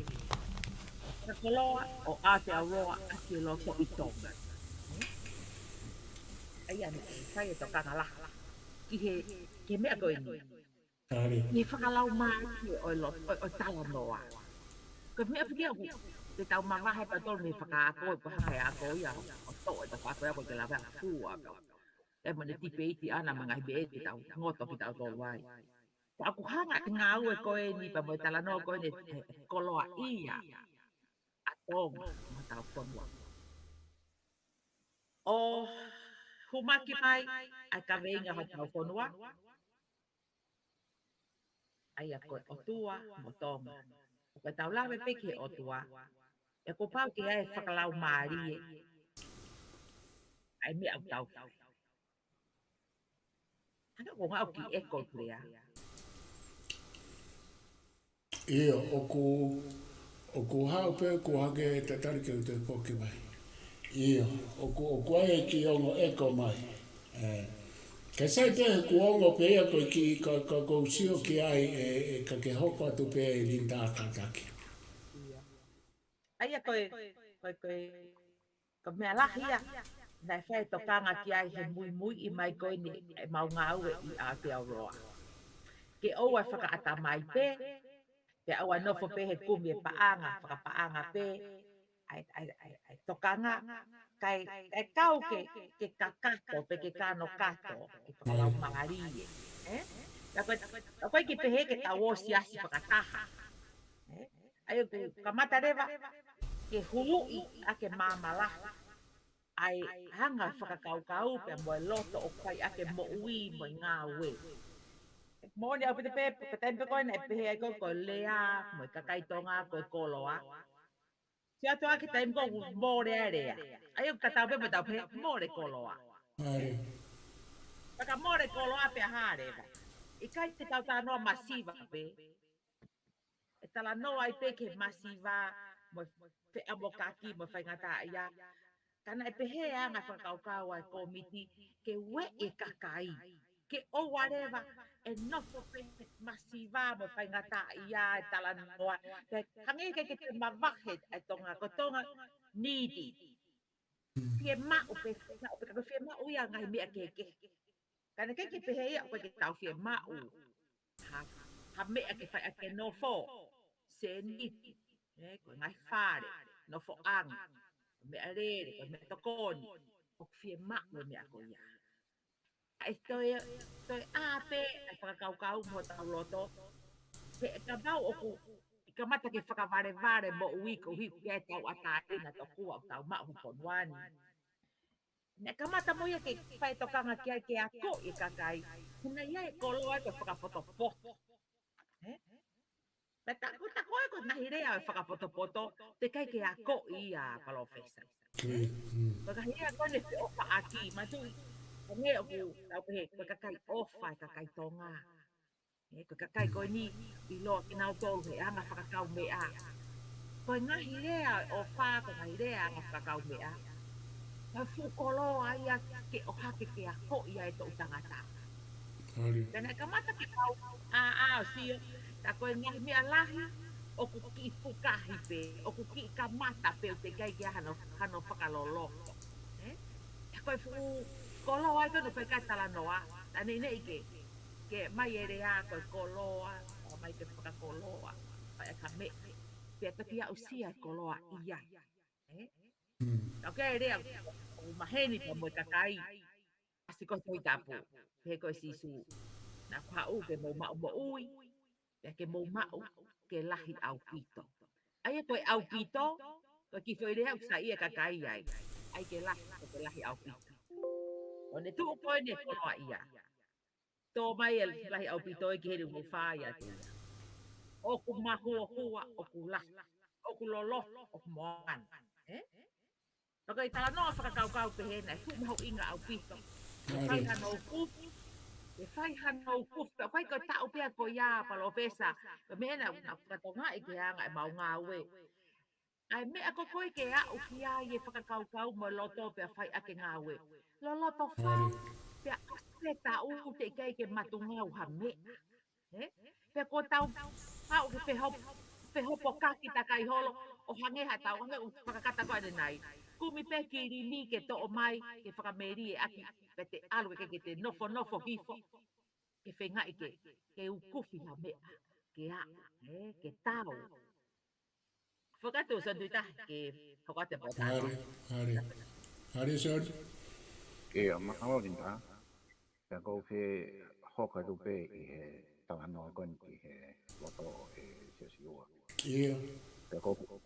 fakakoloa ʻo Aotearoa ʻaki e loto ʻi Tonga. ʻA ia naʻe fai e tokanga lahi ki he, ki he meʻa ko eni. Tali. ʻI he fakalaumālie ʻo e lo-, ʻo, ʻo e talanoa. Ko e meʻa pē ia ʻoku te tau mavahe pea tolu mei he fakaako, ʻe pahanga e ako ia, ʻo toʻo e fakaako ia ko e ke lava fua pē. ʻE mo e tipeiti ʻana mo e ngaahi meʻa te tau ngoto kitautolu ai. Pea ʻoku hanga ʻe he ngāue ko eni pea mo e talanoa ko eni ʻe, ʻe koloaʻia ʻa Tonga mo hotau fonua. ʻO hūmaki mai ʻa e kaveinga hotau fonua. ʻA ia ko e ʻOtua mo Tonga. ʻOku tau lave pē ki he ʻOtua. ʻE kuo pau ke ʻi ai e fakalaumālie ʻa e meʻa ʻoku tau. Hanga ko ngā ʻoku ʻi ʻeko pea. ʻIo, ʻoku, ʻoku haʻu pē, ʻoku hake tatali ke u toe poki mai. ʻIo, ʻoku, ʻoku ʻi ai e kiʻi ongo ʻeko mai. ʻE, ke sai pē he kuo ongo pē ia ko e kiʻi, ka, ka, ka u sio ki ai ʻe, ʻe, ka ke hoko atu pē ʻe Linda kātaki. ʻIo. ʻA ia ko e, ko e, ko e, ko e meʻa lahi ia, naʻe fai e tokanga ki ai he muimuiʻi mai ko eni ʻemau ngāue ʻi Aotearoa. Ke ʻoua ʻe fakaʻatamai pē, pea ʻoua ʻe nofo pē he kumi e paʻanga, fakapaʻanga pē, ʻa e, ʻa e, ʻa e, ʻa e tokanga, Kae, kae kau ke, ke kakato, pe ke kano kato, ke fakalaumālie. Ē? Ka ko e, ka ko e ke pehē ke tau ʻosi ʻasi fakataha. Ē? ʻA ia ʻoku kamata leva, ke huluʻi ʻa e maama lahi. ʻA e anga fakakaukau pea mo e loto ʻoku fai ʻaki e moʻui mo e ngāue. Moʻoni ʻaupito pē, ka taimi pē ko ē naʻe pehē ai ko e, ko e lea, mo e kakai Tonga, ko e koloa. Sio atu ʻa e taimi ko ē ʻoku mole ʻa e lea. ʻA ia ʻoku tatau pē mo ʻetau pehē, mole koloa. Pea ka mole koloa pea hā leva. ʻIkai ke tau talanoa masiva pē. ʻE talanoa ai pē ki he masiva, mo e feʻamokaki, mo e faingataʻaʻia. Ka naʻe pehē ʻa e anga fakakaukau ʻa e kōmiti, ke ueʻi e kakai, ke ʻoua leva ʻe nofo pē he masiva mo e faingataʻaʻia e talanoa. Pea hangē ʻikai ke toe mavahe ʻa e Tonga, ko e Tonga needy. Fiemaʻu pē, fiemaʻu pē, ka ko e fiemaʻu ia ngaahi meʻa kehekehe. Ka naʻe ʻikai ke pehē ia ʻoku ʻikai ke tau fiemaʻu ha, ha meʻa ke fai ʻaki e nofo, sēniti, ē, ko e ngaahi fale, nofoʻanga, ko e meʻalele, ko e meʻatokoni, ʻoku fiemaʻu e meʻa ko ia. ʻA e toe, toe ʻā pē ʻa e fakakaukau mo hotau loto, he ʻe kapau ʻoku ʻi kamata ke fakavalevale moʻui koeʻuhi pē ʻetau ʻatāina tokua ʻoku tau maʻu he fonua ni. Naʻe kamata mo ia ke fai tokanga ki ai ke akoʻi e kakai. He naʻe ʻi ai e koloa ko e fakapotopoto. Ē? Pea tā ko, tā ko ē ko e ngaahi lea ʻo e fakapotopoto, teʻeki ai ke akoʻi ia, Palōfesa. Ko e ngaahi lea ko ē ne feʻofaʻaki, mātuʻa, ko e meʻa ʻoku tau pehē, ko e kakai ʻofa e kakai Tonga. Ē, ko e kakai ko eni ʻiloa kinautolu he anga fakakaumeʻa. Ko e ngaahi lea ʻofa, ko e ngaahi lea anga fakakaumeʻa. Ko e fuʻu koloa ia ke ʻohake ke akoʻi ai e toʻu tangata. Pea naʻe kamata ke kau ʻā ʻā ʻo sio, tā ko e ngaahi meʻa lahi, ʻoku kiʻi fukahi pē, ʻoku kiʻi kamata pē ʻo teʻeki ai ke ʻi ai hano, hano fakaloloko. Ē? Tā ko e fuʻu koloa ia ko ē naʻe fai ki ai e talanoa, tā neʻineʻi ke ke mai e lea ko e koloa, ʻo mai ke fakakoloa, fai ʻaki ha meʻa, pea toki aʻusia e koloa ia. Ē? Ka ko e lea, ʻoku maheni pea mo e kakai, ʻasi ko e Tohi Tapu, he ko e Sīsū. Naʻa ku haʻu ke mou maʻu moʻui, pea ke mou maʻu ke lahi ʻaupito. ʻA ia ko e ʻaupito, ko e kiʻi foʻi lea ʻoku saiʻia e kakai ai. ʻAi ke lahi, ko e lahi ʻaupito. ʻO ne tuʻu ko eni e koloa ia. Tō mai e lahi ʻaupito ē ki heni mo fai atu. ʻOku mahuohua, ʻoku lahi, ʻoku loloto, ʻoku moana. Ē? Pea ko e talanoa fakakaukau pehē naʻe fuʻu mahuʻinga ʻaupito. Ke fai hano ukufi, ke fai hano ukufi, pea ʻoku ʻikai ko e taʻu pē ia ko ia, Palōfesa, ko e meʻa naʻa, naʻa ku fakatokangaʻi ki he anga ʻemau ngāue. ʻA e meʻa ko ē ko ē ke aʻu ki ai e fakakaukau mo e loto pea fai ʻaki e ngāue. Loloto fau, pea ʻosi pē taʻu teʻeki ai ke matungau ha meʻa. Ē? Pea ko ʻetau haʻu ke feho-, fehopokaki takai holo, ʻo hangē ha tau, hangē ʻoku fakakata ko ē ʻanenai. Kumi pē kilimi ke toʻo mai, ke fakamelie ʻaki, pea te ʻalu ke, ke te nofonofo hifo. Ke feingaʻi ke, ke ukufi ha meʻa, ke aʻu, ē, ke tau. Fakatu, Son Tuita, ke hoko atu e pōtalanoa. Mālie, mālie. Mālie, Son. ʻIo, mahalo Linda. Pea ʻoku ou fie hoko atu pē ʻi he talanoa ko eni ki he loto ʻo e Siosiua. ʻIo. Pea ʻoku ou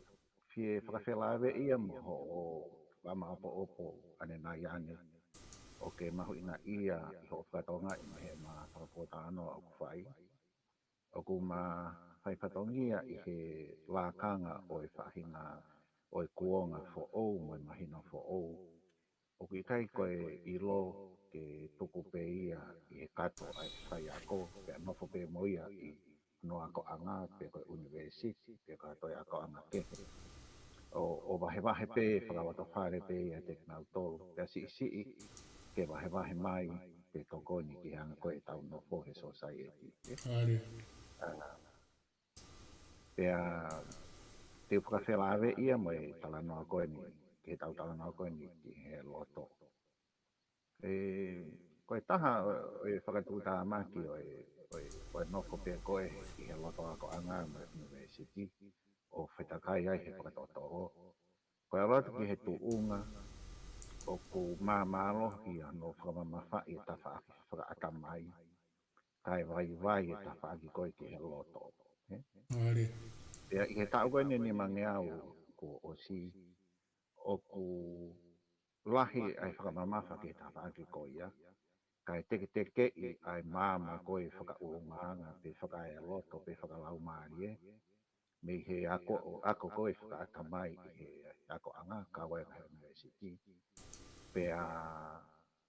fie fakafelāveʻi ia mo hoʻo fakamāʻopoʻopo ʻanenai ange. ʻOku mahuʻinga ia ʻi hoʻo fakatokangaʻi mei heʻema fakapōtalanoa ʻoku fai. ʻOku ma fai fatongia ʻi he lakanga ʻo e faʻahinga ʻo e kuonga foʻou mo e mahino foʻou. ʻOku ʻikai ko e ʻilo ke tuku pē ia ʻi he kato ʻa e faiako, pea nofo pē mo ia ʻi hono akoʻanga, pe ko e ʻunivēsiti, pe ko ha toe akoʻanga kehe. ʻO, ʻo vahevahe pē, fakalotofale pē ia kiate kinautolu, pea siʻisiʻi, ke vahevahe mai, ke tokoni ki he anga ko ē ʻetau nofo he sōsaieti. Mālie. ʻA, pea te u fakafelāveʻi ia mo e talanoa ko eni, ki heʻetau talanoa ko eni ki he loto. ʻE, ko e taha ʻo, ʻo e fakatuʻutāmaki ʻo e, ʻo e, ʻo e nofo pē ko ē ʻi he loto akoʻanga mo e ʻunivēsiti, ʻo fetakai ai he fakatotolo. Ko e ʻalu atu ki he tuʻunga, ʻoku māmālohi hono fakamamafaʻi e tafaʻaki fakaʻatamai, kae vaivai e tafaʻaki ko ē ki he loto. Ē? Mālie. Pea ʻi he taʻu ko eni ʻe nimangeau kuo ʻosi, ʻoku lahi ʻa e fakamamafa ki he tafaʻaki ko ia, kae teketekeʻi ʻa e maama ko ē fakaʻulungaanga, pe fakaeloto, pe fakalaumālie, mei he ako, ako ko ē fakaʻatamai ʻi he akoʻanga, kau ai e ngaahi ʻunivēsiti. Pea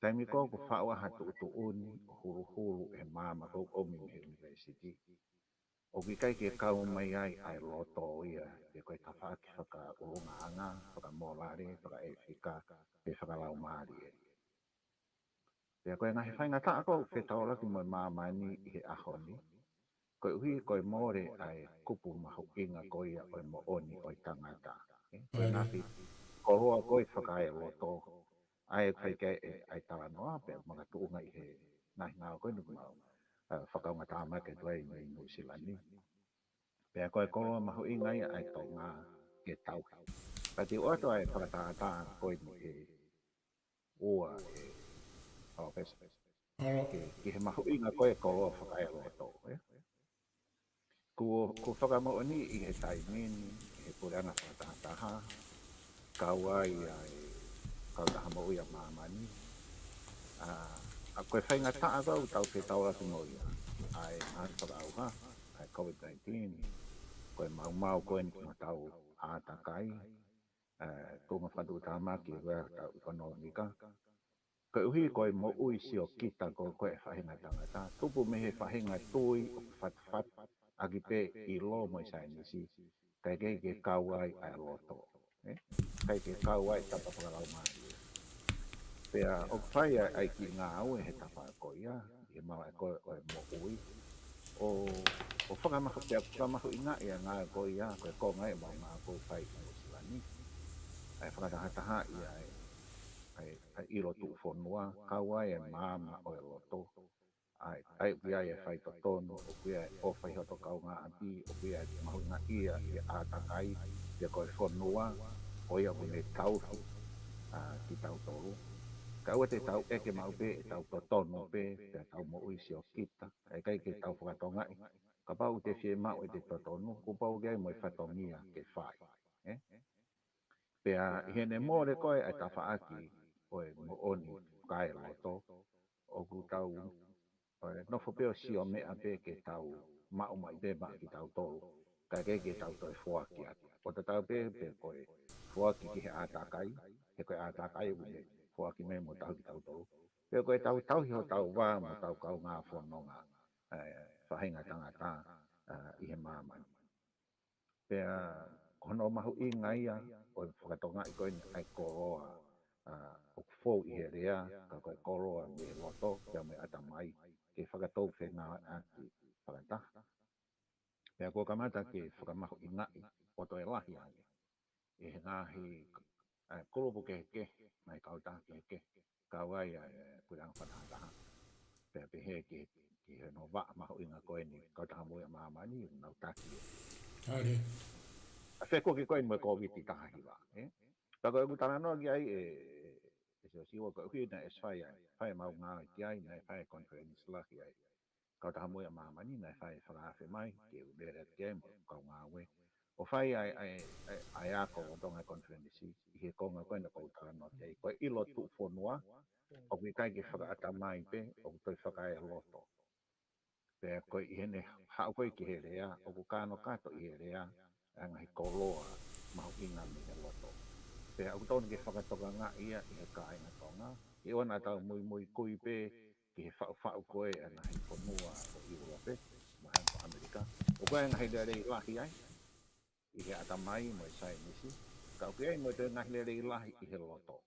taimi ko ē ʻoku faʻu ai ha tuʻutuʻuni ʻo huluhulu e maama ko ē ʻoku ʻomi mei he ʻunivēsiti, ʻoku ʻikai ke kau mai ai ʻa e loto ia, pe ko e tafaʻaki fakaʻulungaanga, fakamōlale, fakaʻēfika, pe fakalaumālie. Pea ko e ngaahi faingataʻa ko ē ʻoku fetaulaki mo e māmani ʻi he ʻaho ni, koeʻuhi ko e mole ʻa e kupu mahuʻinga ko ia ʻo e moʻoni ʻo e tangata. Ē, ko e Mālie. Ngaahi koloa ko ē fakaeloto, ʻa ē ʻoku fai ki ai e, ʻa e talanoa, pea makatuʻunga ʻi he ngaahi ngāue ko eni ʻoku mau, ā, fakaungatāmaki atu ai mei Nuʻusila ni. Pea ko e koloa mahuʻinga ia ʻa e Tonga ke tauhi. Ka te u ʻoatu ʻa e fakatātā ko eni ʻe ua ʻe Palōfesa. Mālō. Ke, ki he mahuʻinga ko ē koloa fakaeloto, ē? Kuo, kuo fakamoʻoni ʻi he taimi ni, ʻi he puleʻanga fakatahataha, kau ai ʻa e Kautaha Moʻui ʻa Māmani. Ā, ʻa ko e faingataʻa ko ē ʻoku tau fetaulaki mo ia, ʻa e ngaahi fakaʻauha, ʻa e COVID nineteen, ko e maumau ko eni ki hotau ʻātakai, ē, tuʻunga fakatuʻutāmaki ʻo e tau ʻekonōmika. Koeʻuhi ko e moʻui siokita ko ē ʻa e faʻahinga tangata, tupu mei he faʻahinga tui ʻoku fatufatu ʻaki pē ʻilo mo e saienisi, kae ʻikai ke kau ai ʻa e loto. Ē? ʻIkai ke kau ai e tapa fakalaumālie. Pea ʻoku fai ai ʻa e kiʻi ngāue he tafaʻaki ko ia, ʻi he malaʻe ko ē ʻo e moʻui. ʻO, ʻo fakamahu, pea fakamahuʻingaʻi ʻa e ngāue ko ia, ko e konga ia ʻemau ngāue ʻoku fai ʻi Nuʻusila ni. ʻA e fakatahatahaʻi ʻa e, ʻa e, ʻa e ʻilo tuʻufonua, kau ai e maama ʻo e loto. ʻA e, ʻa e ʻoku ʻi ai e faitotonu, ʻoku ʻi ai e ʻofa ʻi hoto kaungāʻapi, ʻoku ʻi ai e mahuʻingaʻia ʻi he ʻātakai, pea ko e fonua, ko ia ʻoku ne tauhi, ā, kitautolu. Kae ʻoua te tau ʻeke maʻu pē ʻetau totonu pē, pea tau moʻui siokita, ʻikai ke tau fakatokangaʻi. Kapau ʻoku te fiemaʻu ʻete totonu, kuo pau ke ʻi ai mo e fatongia ke fai. Ē? Pea ʻi heʻene mole ko ē ʻa e tafaʻaki ʻo e moʻoni fakaeloto, ʻoku tau, ʻo e nofo pē ʻo sio meʻa pē ke tau maʻu mai pē maʻa kitautolu, kae ʻikai ke tau toe foaki atu. ʻO tatau pē, pe ko e foaki ki he ʻātakai, he ko e ʻātakai ʻoku ne foaki mai mo tauhi kitautolu. Pe ko e tau tauhi hotau vā mo hotau kaungā fononga, ē, faʻahinga tangata, ā, ʻi he māmani. Pea ko hono mahuʻinga ia ʻo e fakatokangaʻi ko eni ʻa e koloa, ā, ʻoku fou ʻi he lea, ka ko e koloa mei he loto, pea mei he ʻatamai, ke fakatou fengāueʻaki fakataha. Pea kuo kamata ke fakamahuʻingaʻi ʻo toe lahi ange ʻi he ngaahi, ā, kulupu kehekehe, ngaahi kautaha kehekehe, kau ai ʻa e, ē, puleʻanga fakatahataha. Pea pehē ki, ki hono vaʻa mahuʻinga ko eni Kautaha Moʻui ʻa Māmani, ʻoku nau taki ē. Mālie. ʻA e fekuki ko eni mo e Kōviti taha hiva, ē? Pea ko ʻeku talanoa ki ai ē, ē, ē, Siosiua, koeʻuhi naʻe ʻosi fai ai, fai ʻemau ngāue ki ai, naʻe fai e conference lahi ai. Kautaha Moʻui ʻa Māmani naʻe fai e fakaafe mai, ke u lele atu ki ai mo e kau ngāue. ʻO fai ʻa e, ʻa e, ʻa e, ʻa e ako lolotonga e konifelenisi, ʻi he konga ko ena ʻoku ou talanoa ki ai, ko e ʻilo tuʻufonua, ʻoku ʻikai ke fakaʻatamai pē, ʻoku toe fakaeloto. Pea ko e ʻi heʻene haʻu ko ē ki he lea, ʻoku kānokato ʻi he lea, ʻa e ngaahi koloa mahuʻinga mei he loto. Pea ʻoku totonu ke fakatokangaʻi ia ʻi he kāinga Tonga, ke ʻoua naʻa tau muimui kui pē ki he faʻufaʻu ko ē ʻa e ngaahi fonua ʻo ʻIulope, mo e hangē ko ʻAmelika. ʻOku ʻi ai e ngaahi lelei lahi ai, ʻi he ʻatamai mo e saienisi, ka ʻoku ʻi ai mo e toe ngaahi lelei lahi ʻi he loto.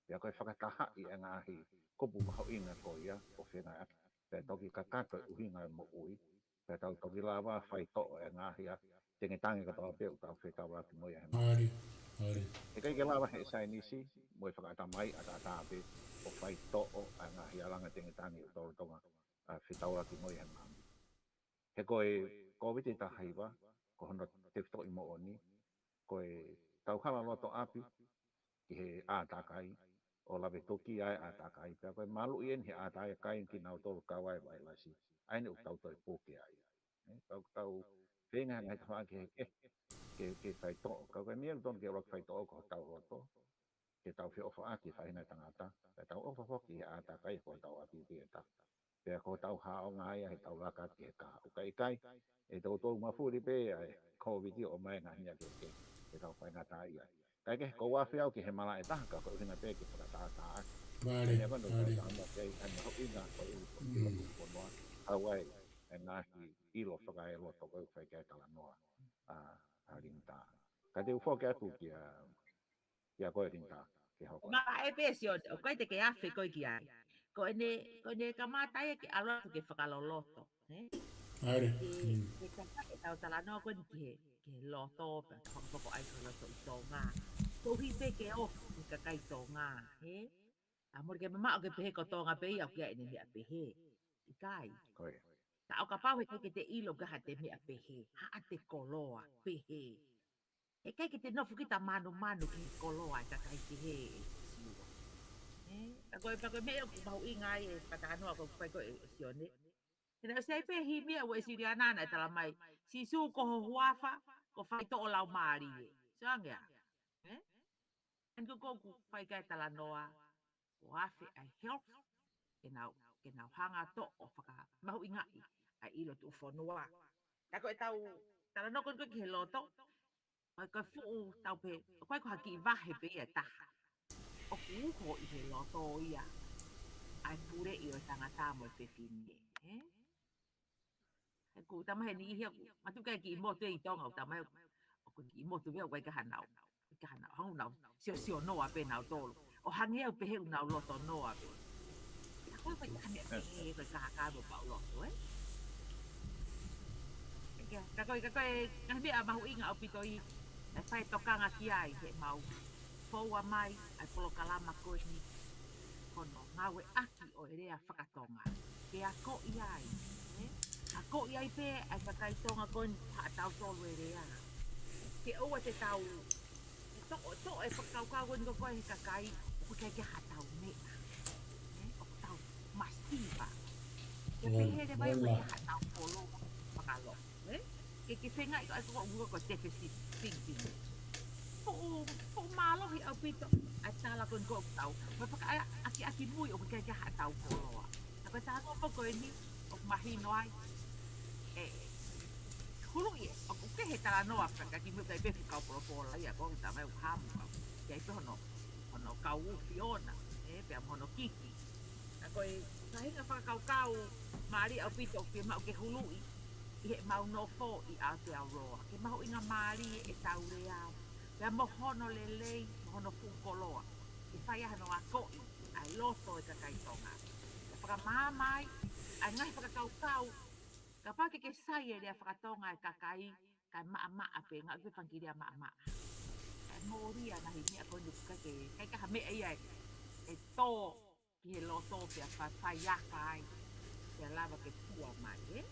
Pea ko e fakatahaʻi e ngaahi kupu mahuʻinga ko ia ʻo fengāueʻaki, pea toki kakato e ʻuhinga e moʻui, pea tau toki lava faitoʻo e ngaahi ʻa tengetange kātoa pē ʻoku tau fetaulaki mo ia he māmani. Mālie, mālie. ʻIkai ke lava he saienisi mo e fakaʻatamai ʻataʻatā pē ʻo faitoʻo ʻa e ngaahi alanga tengetange ʻoku tau lolotonga, ā, fetaulaki mo ia he māmani. He ko e Kōviti taha hiva, ko hono tefitoʻi moʻoni, ko e tau hala loto ʻapi ki he ʻātakai, ʻo lave toki ai ʻa e ʻātakai. Pea ko e maluʻi eni he ʻātakai kinautolu kau ai vailasi. ʻA eni ʻoku tau toe puke ai. Ē, tau, tau feinga ngaahi tafaʻaki he ke, ke, ke faitoʻo. Ka ko e meʻa tonu ke ʻuluaki faitoʻo ko hotau loto. Ke tau feʻofaʻaki faʻahinga tangata. Ke tau ʻofa foki he ʻātakai ko hotau ʻapi pē ʻe taha. Pea ko hotau haʻonga ia he tau laka ki he kahaʻu. ʻIkai, ʻikai, ʻe tau tau mafuli pē ʻa e Covid ʻo mai ngaahi meʻa ke, ke, ke tau faingataʻaʻia. Kae kehe, ʻoku ou afe au ki he malaʻe taha ka ko e ʻuhinga pē ke fakatātā ʻaki. Vale, ʻa e meʻa ko eni vale. Tau tau mo ke ai, ʻa e mahuʻinga ko e ʻilo, ʻilo Mm. ko e fonua. Hawaii, ʻa e ngaahi ʻilo fakaeloto ko e fai ki ai e talanoa. ʻA, ʻa Linda. Ka te u foki atu kia, kia koe Linda, ke hoko. Malaʻe pē Sione, ʻoku ʻikai te ke afe koe ki ai. Ko ʻene, ko ʻene kamata ia ke ʻalu atu ke fakaloloto. Ē? Vale. Ke, Mm. ke kaka e tau talanoa ko eni ki he, ki he loto, pea hoko ai ko e loto ʻi Tonga. Koeʻuhi pē ke ʻofa ki he kakai Tonga, ē? ʻA mole ke mamaʻo ke pehē ko Tonga pē ia ʻoku ʻi ai ʻene meʻa pehē. ʻIkai. Ko ia. Ka ʻo kapau he ʻikai ke te ʻilo ka ha te meʻa pehē, haʻate koloa pehē. He ʻikai ke te nofo kita manumanu ki he koloa ʻa e kakai kehe ʻe Sīsū. Ē? Ka ko e, ka ko e meʻa ʻoku mahuʻinga ai e fakatalanoa ko e fai ko ē ʻe Sione. He naʻe ʻosi ʻi ai pē himi ʻa e Uēsiliana naʻe talamai, Sīsū ko ho huafa, ko e faitoʻo laumālie. Sio ange ā. Ē? ʻA eni ko ē ʻoku fai ki ai e talanoa, ʻo afe ʻa e health, ke nau, ke nau hanga ʻo toʻo ʻo fakamahuʻingaʻi ʻa e ʻilo tuʻufonua. Ka ko e tau talanoa ko eni ko ē ki he loto, ʻoku ʻikai ko e fuʻu tau pē, ʻoku ʻikai ko ha kiʻi vahe pē ia ʻe taha. ʻOku uho ʻi he loto ia ʻa e puleʻi ʻo e tangata mo e fefine, ē? He ʻoku tau maʻu he niʻihi ʻoku, matuʻu ʻikai ke kiʻi motu ʻi Tonga, ʻoku tau maʻu, ʻoku kiʻi motu pē ʻoku ʻikai ke hanau. ʻIkai ke hanau, hangē ʻoku nau siosio noa pē nautolu. ʻO hangē ʻoku pehē ʻoku nau loto noa pē. Ka ko e ʻikai ke hangē pehē ko e kākā mo pau loto, ē? Ka ko e, ka ko e, ka ko e meʻa mahuʻinga ʻaupito ʻi, ʻe fai tokanga ki ai he mau foua mai ʻa e polokalama ko eni, ko hono ngāueʻaki ʻo e lea fakatonga. Ke akoʻi ai, ē? Akoʻi ai pē ʻa e kakai Tonga ko eni haʻatautolu e lea. Ke ʻoua te tau, ʻe toʻo, toʻo e fakakaukau ko eni ko ē he kakai, ʻoku ʻikai ke haʻatau meʻa. Ē? ʻOku tau masiva. Ke Ua, pehē leva ia ua. ʻoku ʻikai ke haʻatau koloa fakaloto. Ē? Ke, ke feingaʻi ko e, ko e, ko e deficit thinking. Fuʻu, fuʻu mālohi ʻaupito ʻa e tala ko eni ʻoku tau. Mo e fakaʻakiʻakimui ʻoku ʻikai ke haʻatau koloa. Ka ko e talanoa ko eni ʻoku mahino ai. Ē, huluʻi ē, ʻoku kehe e talanoa fakaʻakiʻakimui ʻikai pē fuʻu kau polopola ia ko ʻoku tau mai ʻoku hamu kau. ʻIkai pē hono, hono kau ʻufi ona, ē, pea mo hono kiki. Ka ko e faʻahinga fakakaukau mālie ʻaupito ʻoku fiemaʻu ke huluʻi ʻi heʻemau nofo ʻi Aotearoa. Ke mahuʻinga mālie e tau lea, pea mo hono lelei, mo hono fuʻu koloa. Ke fai ai hano akoʻi ʻa e loto e kakai Tonga. Ke fakamaama ai ʻa e ngaahi fakakaukau, kapau ke ke sai e lea fakatonga e kakai, kae maʻamaʻa pē, ngaahi pē fanga kiʻi lea maʻamaʻa. Kae mōlia ngaahi meʻa ko eni ʻoku ʻikai ke, ʻikai ke ha meʻa ia ʻe, ʻe tō ki he loto pea fa-, faiaka ai, pea lava ke fua mai, ē?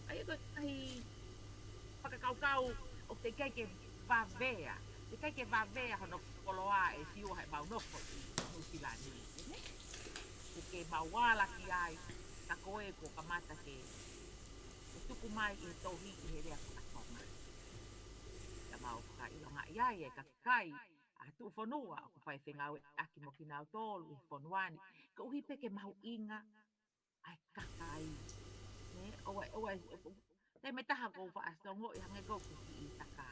ʻA ia ko e ngaahi fakakaukau ʻoku teʻeki ai ke vavea, teʻeki ai ke vavea hono koloa ʻe Siua heʻemau nofo ʻi Nuʻusila ni, ē? Ke, ke mau ala ki ai, ka ko e kuo kamata ke, ke tuku mai ʻi he tohi ʻi he lea fakatonga. Ka mau fakaʻilongaʻi ai e kakai ʻa e tuʻufonua ʻoku fai fengāueʻaki mo kinautolu ʻi he fonua ni, koeʻuhi pē ke mahuʻinga ʻa e kakai. Nē, ʻoua, ʻoua, ʻoua, taimi ʻe taha ʻoku ou faʻa ongoʻi hangē ʻoku ou kiʻi taka.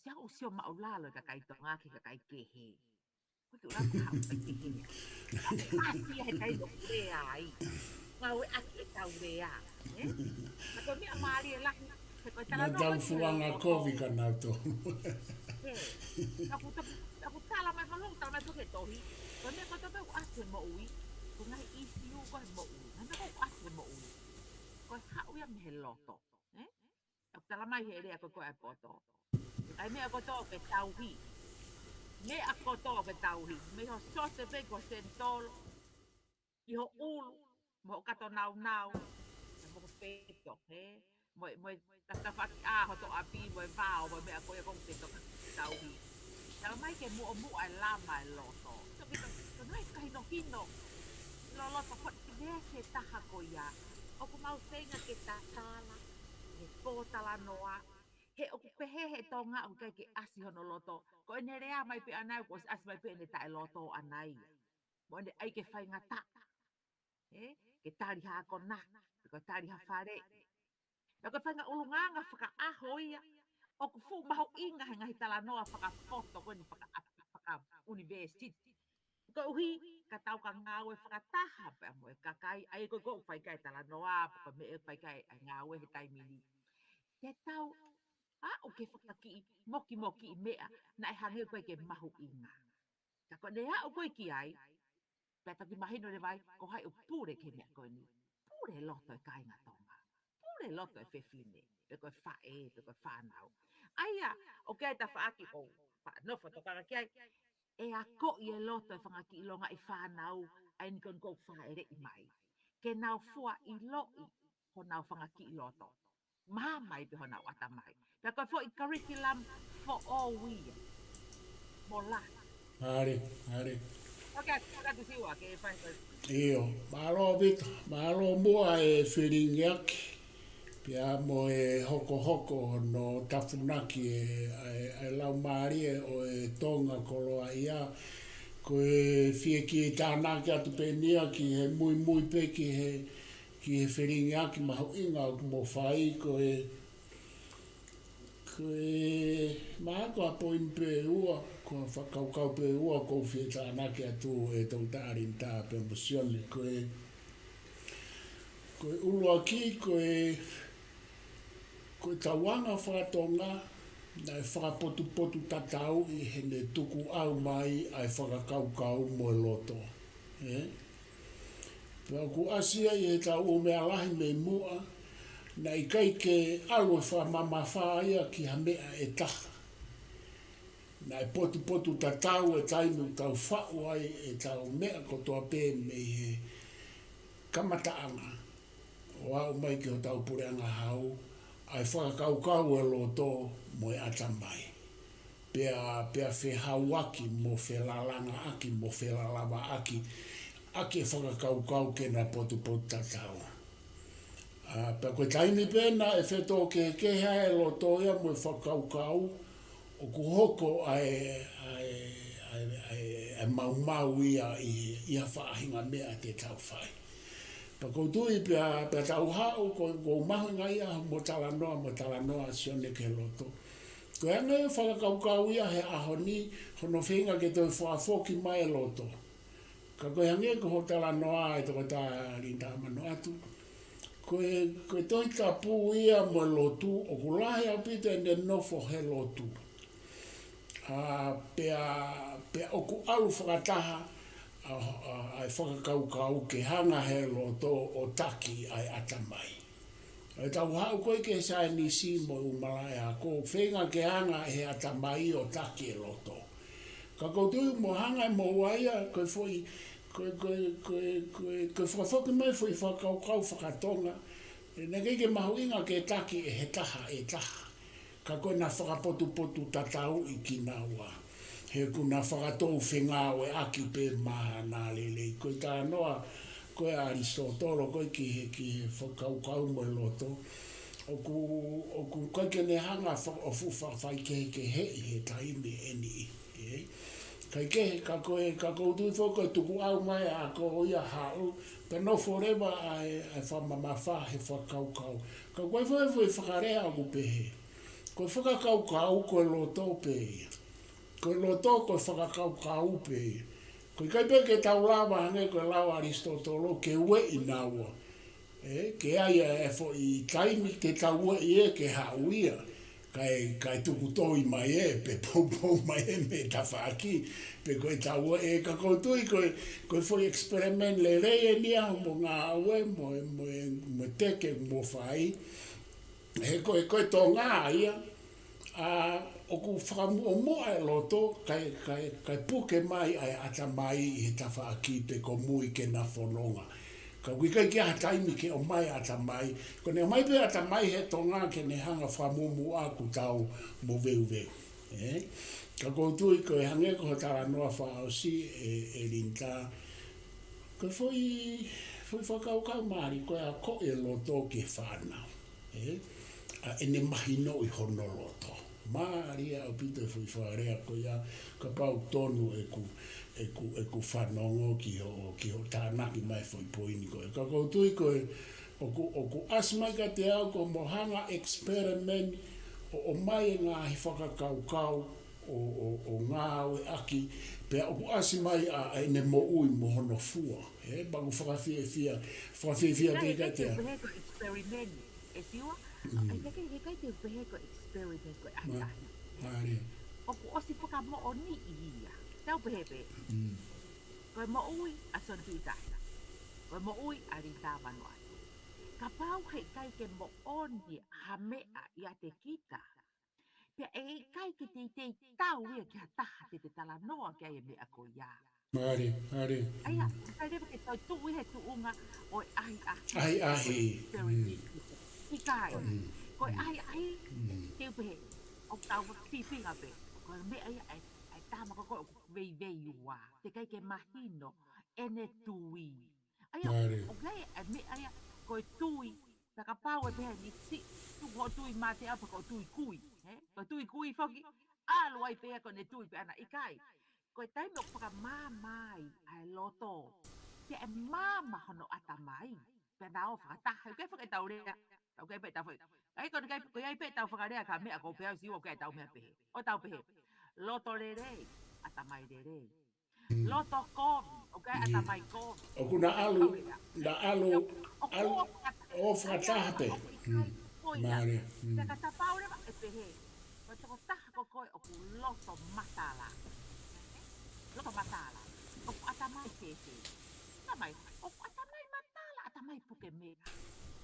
Sia ʻoku sio maʻulalo e kakai Tonga ki he kakai kehe. Ko e kiʻi ʻuluaki haʻu kakai kehe. Ka ʻoku ʻasi ia he taimi ʻoku lea ai. Ngāueʻaki e tau lea. Ē? Ka ko e meʻa mālie lahi, he ko e Naʻa talanoa tau ko eni fuanga ko kovi ka nautolu. Ē. Taku, taku, taku tala mai, mālō, tala mai ko e tohi. Ko e meʻa kotoa pē ʻoku ʻasi he moʻui. Ko e ngaahi ʻīsiu ko ē he moʻui. Ngaahi meʻa ʻoku ʻasi he moʻui. Ko e haʻu ia mei he loto. Ē? ʻOku tala mai he lea ko ē ʻa e poto. ʻA e meʻa kotoa ke tauhi. Meʻa kotoa ke tauhi. Mei ho sote pē ki ho senitolo. ʻI ho ʻulu. Mo ho kato naunau. Mo ho peto, ē? Mo e, mo e tafaʻaki ʻa hoto ʻapi, mo e vao, mo e meʻa ko ia ʻoku ke toka tauhi. Tala mai ke muʻomuʻa e lama e loto. Tō pito, tō nai ka hinohino. Loloto ko i veesi ʻe taha ko ia. ʻOku mau feinga ke tatala, he pōtalanoa, he ʻoku pehē he Tonga ʻoku ʻikai ke ʻasi hono loto. Ko ʻene lea mai pē ʻana ia, kuo ʻosi ʻasi mai pē ʻene taʻeloto ʻana ia. Mo ʻene ʻai ke faingataʻa. Ē, ke tali ha konā, pe ko e tali ha fale. Pea ko e faʻahinga ʻulungaanga fakaʻaho ia, ʻoku fuʻu mahuʻinga he ngaahi talanoa fakapoto ko eni faka-, faka-university. Koeʻuhi, ka tau ka ngāue fakataha pea mo e kakai, ʻa ia ko e ʻoku fai ki ai e talanoa, pe ko e meʻa ʻoku fai ki ai e ngāue he taimi ni. Te tau aʻu ke fakakiʻi, mokimokiʻi meʻa, naʻe hangē ko e ke mahuʻinga. Ka ko ʻene aʻu ko ē ki ai, pea toki mahino leva ai, ko hai ʻoku pule ki he meʻa ko eni. Pule loto e kāinga Tonga. Pule loto e fefine, pe ko e faʻē, pe ko e fānau. ʻA ia, ʻoku ʻi ai e tafaʻaki ʻoku ou faʻa nofo tokanga ki ai. ʻE akoʻi e loto e fanga kiʻi longaʻi fānau, ʻa eni ko eni ʻoku fāʻeleʻi mai. Ke nau fua ʻiloʻi honau fanga kiʻi loto. Mahamai pē honau ʻatamai. Pea ko e foʻi curriculum foʻou ia. Mo la. Mālie, mālie. Okay, okay, te siua, ke fai ko. ʻIo, mālō ʻaupito, mālō muʻa e felingiʻaki. Pea mo e hokohoko hono tafunaki e, ʻa e, ʻa e laumālie ʻo e Tonga koloaʻia. Ko e fie kiʻi tānaki atu pē eni ia ki he muimui pē ki he ki he felingiʻaki mahuʻinga ʻoku mo fai ko e, ko e mahalo ko ha poini pē ʻe ua, ko ha fakakaukau pē ʻe ua ʻoku ou fie tānaki atu ʻe Toketā Alinitā pea mo Sione, ko e, ko e ʻuluaki, ko e, ko e tauʻanga faka-Tonga, naʻe fakapotupotu tatauʻi heʻene tukuʻau mai ʻa e fakakaukau mo e loto. Ē? Pea ʻoku ʻasi ia ʻi he tau ʻū meʻa lahi mei muʻa, naʻe ʻikai ke ʻalu e fakamamafa ia ki ha meʻa ʻe taha. Naʻe potupotu tatau e taimi ʻoku tau faʻu ai e tau meʻa kotoa pē mei he kamataʻanga ʻo aʻu mai ki hotau puleʻanga hau, ʻa e fakakaukau e loto mo e ʻatamai. Pea, pea fehauaki mo felalangaaʻaki mo felalavaʻaki ʻaki e fakakaukau ke na potupotu tatau. ʻA, pea ko e taimi pē naʻe fetōkehekehe ai e loto ia mo e fakakaukau, ʻoku hoko ʻa e, ʻa e, ʻa e, ʻa e, ʻa e maumau ia ʻi, ʻi ha faʻahinga meʻa te tau fai. Pea ʻoku ou tui pea, pea tau haʻu, ʻoku, ʻoku mahuʻinga ia mo talanoa, mo talanoa Sione ki he loto. Ko e anga e fakakaukau ia he ʻaho ni, hono feinga ke toe fakafoki mai e loto. Ka ko e hangē ko hoʻo talanoa ʻe Toketā Alinitā Manatu. Ko e, ko e Tohi Tapu ia mo e lotu, ʻoku lahi ʻaupito ʻene nofo he lotu. ʻA, pea, pea ʻoku ʻalu fakataha, ʻa, ʻa, ʻa e fakakaukau ke hanga he loto ʻo taki ʻa e ʻatamai. ʻE tau haʻu ko ē ki he saienisi mo e ʻū malaʻe ako, feinga ke hanga he ʻatamai ʻo taki e loto. Ka ʻoku ou tui mo hanga mo ua ia, ko e foʻi, ko e, ko e, ko e, ko e, ko e fakafoki mai foʻi fakakaukau faka-Tonga, ʻe naʻe ʻikai ke mahuʻinga ke taki ʻe he taha, ʻe taha. Ka ko ʻena fakapotupotu tatauʻi kinaua. He ʻoku na fakatou fengāueʻaki pē maʻana lelei. Ko e talanoa, ko e ʻAlisitōtolo, ko e ki he, ki he fakakaukau mo e loto. ʻOku, ʻoku ʻikai ke ne hanga fa-, ʻo fuʻu fa-, faikehekeheʻi he taimi eni. Ē? Kaikehe, ka ko e, ka ʻoku ou tui foki ko e tukuʻau mai ʻa ko ia haʻu, pea nofo leva ʻa e, ʻa e fakamamafa he fakakaukau. Ka ko e foʻi, foʻi fakalea ʻoku pehē. Ko e fakakaukau, ko e loto pē ia. Ko e loto, ko e fakakaukau pē ia. ʻOku ʻikai pē ke tau lava hangē ko e lau ʻa ʻAlisitōtolo ke ueʻi naua. Ē, ke ʻai ʻa e foʻi taimi ke tau ueʻi ē ke haʻu ia. Kae, kae tuku toi mai ē, pe poupou mai ē mei tafaʻaki. Pe ko e tau ueʻi ē, ka ʻoku ou tui ko e, ko e foʻi experiment lelei eni ia mo ngāue mo, mo, mo teke mo fai. He ko e, ko e Tonga ia, ʻa, ʻoku fakamuʻomuʻa e loto, kae, kae, kae puke mai ʻa e ʻatamai ʻi he tafaʻaki pe ko mui ke na fononga. Ka ʻoku ʻikai ke ʻi ai ha taimi ke ʻomai ʻatamai, ko ʻene ʻomai pē ʻatamai he Tonga ke ne hanga fakamuʻomuʻa ʻoku tau moveuveu. Ē? Ka ʻoku ou tui ko e hangē ko hoʻo talanoa fakaʻosi ē, ē Linda. Ko e foʻi, foʻi fakakaukau mālie ko e akoʻi e loto ki he fānau. Ē? ʻA ʻene mahinoʻi hono loto. Mālie ʻaupito e foʻi fakalea ko ia, kapau tonu ʻeku, ʻeku, ʻeku fanongo ki hoʻo, ki hoʻo tānaki mai e foʻi poini ko ē. Ka ʻoku ou tui ko e, ʻoku, ʻoku ʻasi mai kiate au ko hoʻomo hanga experiment ʻo, ʻomai e ngaahi fakakaukau ʻo, ʻo, ʻo ngāueʻaki, pea ʻoku ʻasi mai ʻa, ʻa ʻene moʻui mo hono fua. Ē, pea ʻoku fakafiefia, fakafiefia pē kiate au. Pehē ko e experiment, ē Siua? Mm. ʻIkai, ʻikai te u pehē ko e experiment ko e ʻahiʻahi. Mālie. ʻOku ʻosi fakamoʻoniʻi ia. Tau pehē pē. Mm. Ko e moʻui ʻa Sione Pita Hela. Ko e moʻui ʻa Linda Vanuatu. Kapau heʻikai ke moʻoni ha meʻa ʻiate kita, pea ʻe ʻikai ke teitei tau ia ki ha taha te te talanoa ki ai e meʻa ko ia. Mālie, mālie. ʻA ia, ʻikai leva ke tau tuʻu ʻi he tuʻunga ʻo e ʻahiʻahi. ʻAhiʻahi. Very Mm. deep. ʻIkai. Mm. Ko e ʻahiʻahi, Mm. te u pehē, ʻoku tau fifili pē. Ko e meʻa ia ʻa e, ʻa e tama ko ē ʻoku veiveiua. Teʻeki ai ke mahino ʻene tui. ʻA ia, Mālie. ʻoku ʻi ai e meʻa ia, ko e tui, pea kapau ʻe pehē ni si, tuku hoʻo tui mate ʻaupito ko e tui kui, ē? Ko e tui kui foki, ʻalu ai pē ia ko ʻene tui pē ʻana, ʻikai. Ko e taimi ʻoku fakamāmā ai ʻa e loto, pea ʻe māmā hono ʻatamai, pea nau fakataha, ʻikai fakaʻetau lea, ʻikai pē ʻetau fai. ʻIkai ko ʻene ʻikai, ko ia pē ʻetau fakalea ki ha meʻa ko e pehē ʻa Siua ʻoku ʻikai ʻetau meʻa pehē. ʻOku tau pehē, loto lelei, ʻatamai lelei. Mm. Loto kovi, ʻoku ʻikai ʻatamai kovi. ʻOku na ʻalu, na ʻalu, ʻalu ʻo fakataha pē. Mm. Mālie. Mm. Pea ka tapau leva ʻe pehē, ko e tokotaha ko koe ʻoku loto matala. Loto matala. ʻOku ʻatamai fēfē? Tamai, ʻoku ʻatamai matala, ʻatamai puke meʻa.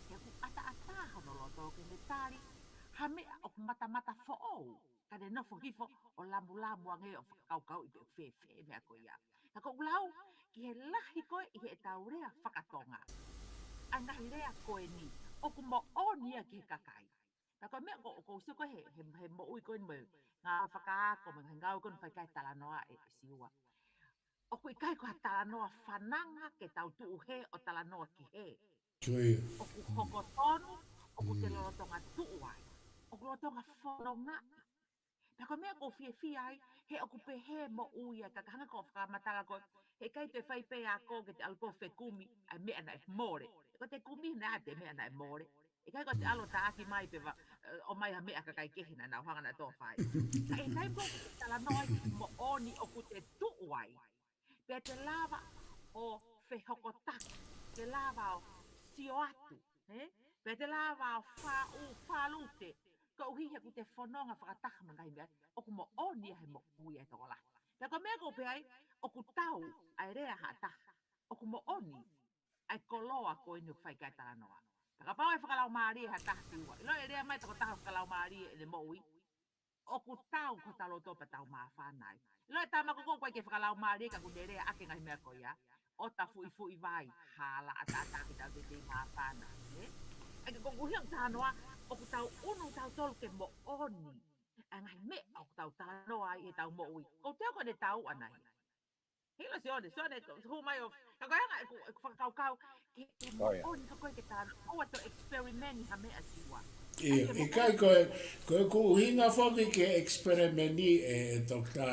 He ʻoku ʻataʻatā hono loto ke ne tali ha meʻa ʻoku matamata foʻou. Ka ne nofo hifo ʻo lamulamu ange ʻo fakakaukauʻi pe ʻoku fēfē e meʻa ko ia. Ka ʻoku ou lau ki he lahi ko ē ʻi heʻetau lea fakatonga. ʻA e ngaahi lea ko eni, ʻoku moʻoni ia ki he kakai. Ka ko e meʻa ko, ʻoku ou sio ko ē he, he, he moʻui ko eni mo e ngāue fakaako, mo e ngaahi ngāue ko eni fai ki ai e talanoa ē, ē Siua. ʻOku ʻikai ko ha talanoa fananga ke tau tuʻu hē ʻo talanoa ki hē. Ko ia. ʻOku hoko tonu, ʻoku te Mm. lolotonga tuʻu ai. ʻOku lolotonga fononga. Pea ko e meʻa ʻoku ou fiefia ai, he ʻoku pehē e moʻui ai, ka ka hanga ko e fakamatala ko ē, heʻikai te fai pē ako ke te ʻalu ko ē ʻo fekumi ʻa e meʻa naʻe mole. Ko ʻete kumi naʻa te meʻa naʻe mole. ʻIkai ko ʻete ʻalu ʻo taʻaki mai pē ʻa, ē, ʻomai ha meʻa ʻa e kakai kehe naʻa nau hanga naʻa nau fai. Ka ʻi he taimi ko ē ʻoku te talanoa ai ki he moʻoni ʻoku te tuʻu ai, pea te lava ʻo fehokotaki, te lava ʻo sio atu, ē? Pea te lava ʻo faʻu, falute, koeʻuhi he ʻoku te fononga fakataha mo e ngaahi meʻa, ʻoku moʻoni ia he moʻui ʻa e tokolahi. Pea ko e meʻa ʻoku ou pehē ai, ʻoku tau ʻa e lea ha taha, ʻoku moʻoni ʻa e koloa ko eni ʻoku fai ki ai e talanoa. Pea kapau ʻe fakalaumālie ha taha Siua, ʻiloʻi e lea mai tokotaha fakalaumālie ʻene moʻui, ʻoku tau ko hotau loto pea tau māfana ai. ʻIloʻi e tama ko ē ʻoku ʻikai ke fakalaumālie ka ʻoku ne lea ʻaki e ngaahi meʻa ko ia, ʻo ta fuʻifuʻi vai, hala ʻataʻatā ke tau teitei māfana, ē? ʻA ia ko ʻeku ʻuhinga ʻeku talanoa, ʻoku tau ʻunu tautolu ke moʻoni ʻa e ngaahi meʻa ʻoku tau talanoa ai ʻi heʻetau moʻui. Ko e teu ko ʻene tau ʻana ia. Hilo Sione, Sione, ko e hū mai ʻo, ka ko e anga ʻeku, ʻeku fakakaukau, ke, ke Oh, yeah. moʻoni ko ē ke tau, ʻoua te tau experiment ha meʻa Siua. ʻIo, ʻikai ko e, ko ʻeku ʻuhinga foki ke experiment ē, ē Toketā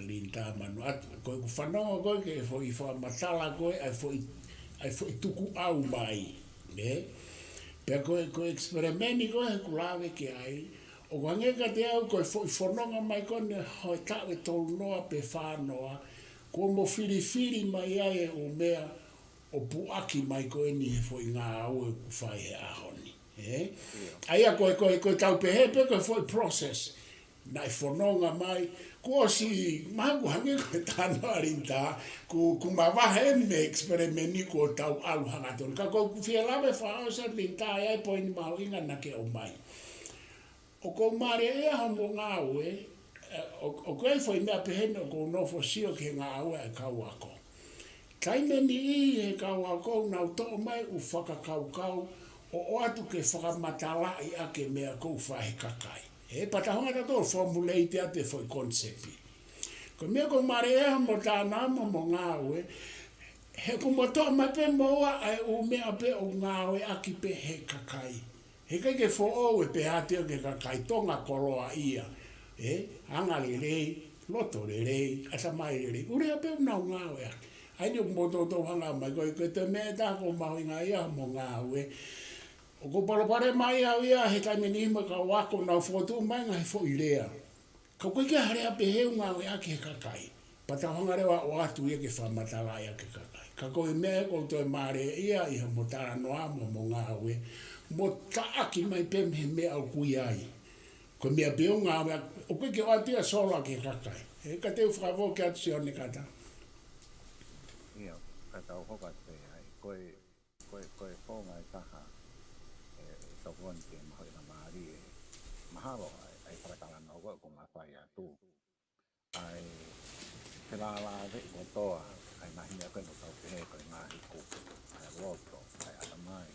Linda Vanuatu. Ko ʻeku fanongo ko ē ki he foʻi fakamatala ko ē, ʻa e foʻi, ʻa e foʻi tukuʻau mai, ē? Pea ko e, ko e experiment ko ē ʻoku ou lave ki ai, ʻoku hangē kiate au ko e foʻi fononga mai ko eni ʻo e taʻu ʻe tolu noa pe fā noa, kuo mo filifili mai ai e ʻū meʻa ʻo puʻaki mai ko eni he foʻi ngāue ʻoku fai he ʻaho ni. Ē? ʻIo. ʻA ia ko e, ko e, ko e tau pehē pē ko e foʻi process. Naʻe fononga mai, kuo ʻosi, mahalo ʻoku hangē ko e talanoa ʻa Linda, kuo, kuo mavahe eni mei he experiment ni kuo tau ʻalu hangatonu. Ka ʻoku ou fie lave fakaʻosi atu Linda, ʻa e poini mahuʻinga naʻa ke ʻomai. ʻOku ou mālieʻia hoʻomo ngāue, ē, ʻo, ʻoku ʻi ai e foʻi meʻa pehē ni ʻoku ou nofo ʻo sio ki he ngāue ʻa e kau ako. Taimi ʻe niʻihi he kau ako ʻoku nau toʻo mai e ʻū fakakaukau ʻo ʻoatu ke fakamatalaʻi ʻaki e meʻa ʻoku fai ʻe he kakai. He pata honga tatou formulate atu e foʻi concept. Ko e meʻa ko e mālie ia mo talanoa mo, mo ngāue, he ʻoku mo toʻo mai pē moua ʻa e ʻū meʻa pē ʻoku ngāueʻaki pē he kakai. He ʻikai ke foʻou e pehē atu ia ki he kakai Tonga koloaʻia. ʻE, anga lelei, loto lelei, ʻatamai lelei. ʻUlea pē ʻoku nau ngāueʻaki. ʻA eni ʻoku mo toutou hanga mai ko e, ko e toe meʻa ʻe taha ʻoku mahuʻinga ia mo ngāue. ʻOku ou palopalema au ia he taimi ni mo e kau ako nau fokotuʻu mai ngaahi foʻi lea. Ka ʻoku ʻikai ke ha lea pehē ʻoku ngāueʻaki he kakai. Pea tau hanga leva ʻo ʻoatu ia ke fakamatalaʻi ʻaki e kakai. Ka ko e meʻa ʻoku ou toe mālieʻia ʻi hoʻomo talanoa mo hoʻomo ngāue. Mo taʻaki mai pē mei he meʻa ʻoku ʻi ai. Ko e meʻa pē ʻoku ngāueʻaki, ʻoku ʻikai ke ʻoatu ia sola ki he kakai. He ka te u fakavou ke atu Sione Kata. ʻIo, ka tau hoko atu pē ai. Ko e, ko e, ko e founga ʻe taha, ʻe, ʻe tokoni ke mahuʻinga mālie, mahalo, ʻa e, ʻa e fakatalanoa ko ē ʻoku ma fai atu. ʻA e, felālāveʻi kotoa, ʻa e ngaahi meʻa ko ē ʻoku tau pehē ko e ngaahi kupu, ʻa e loto, ʻa e ʻatamai,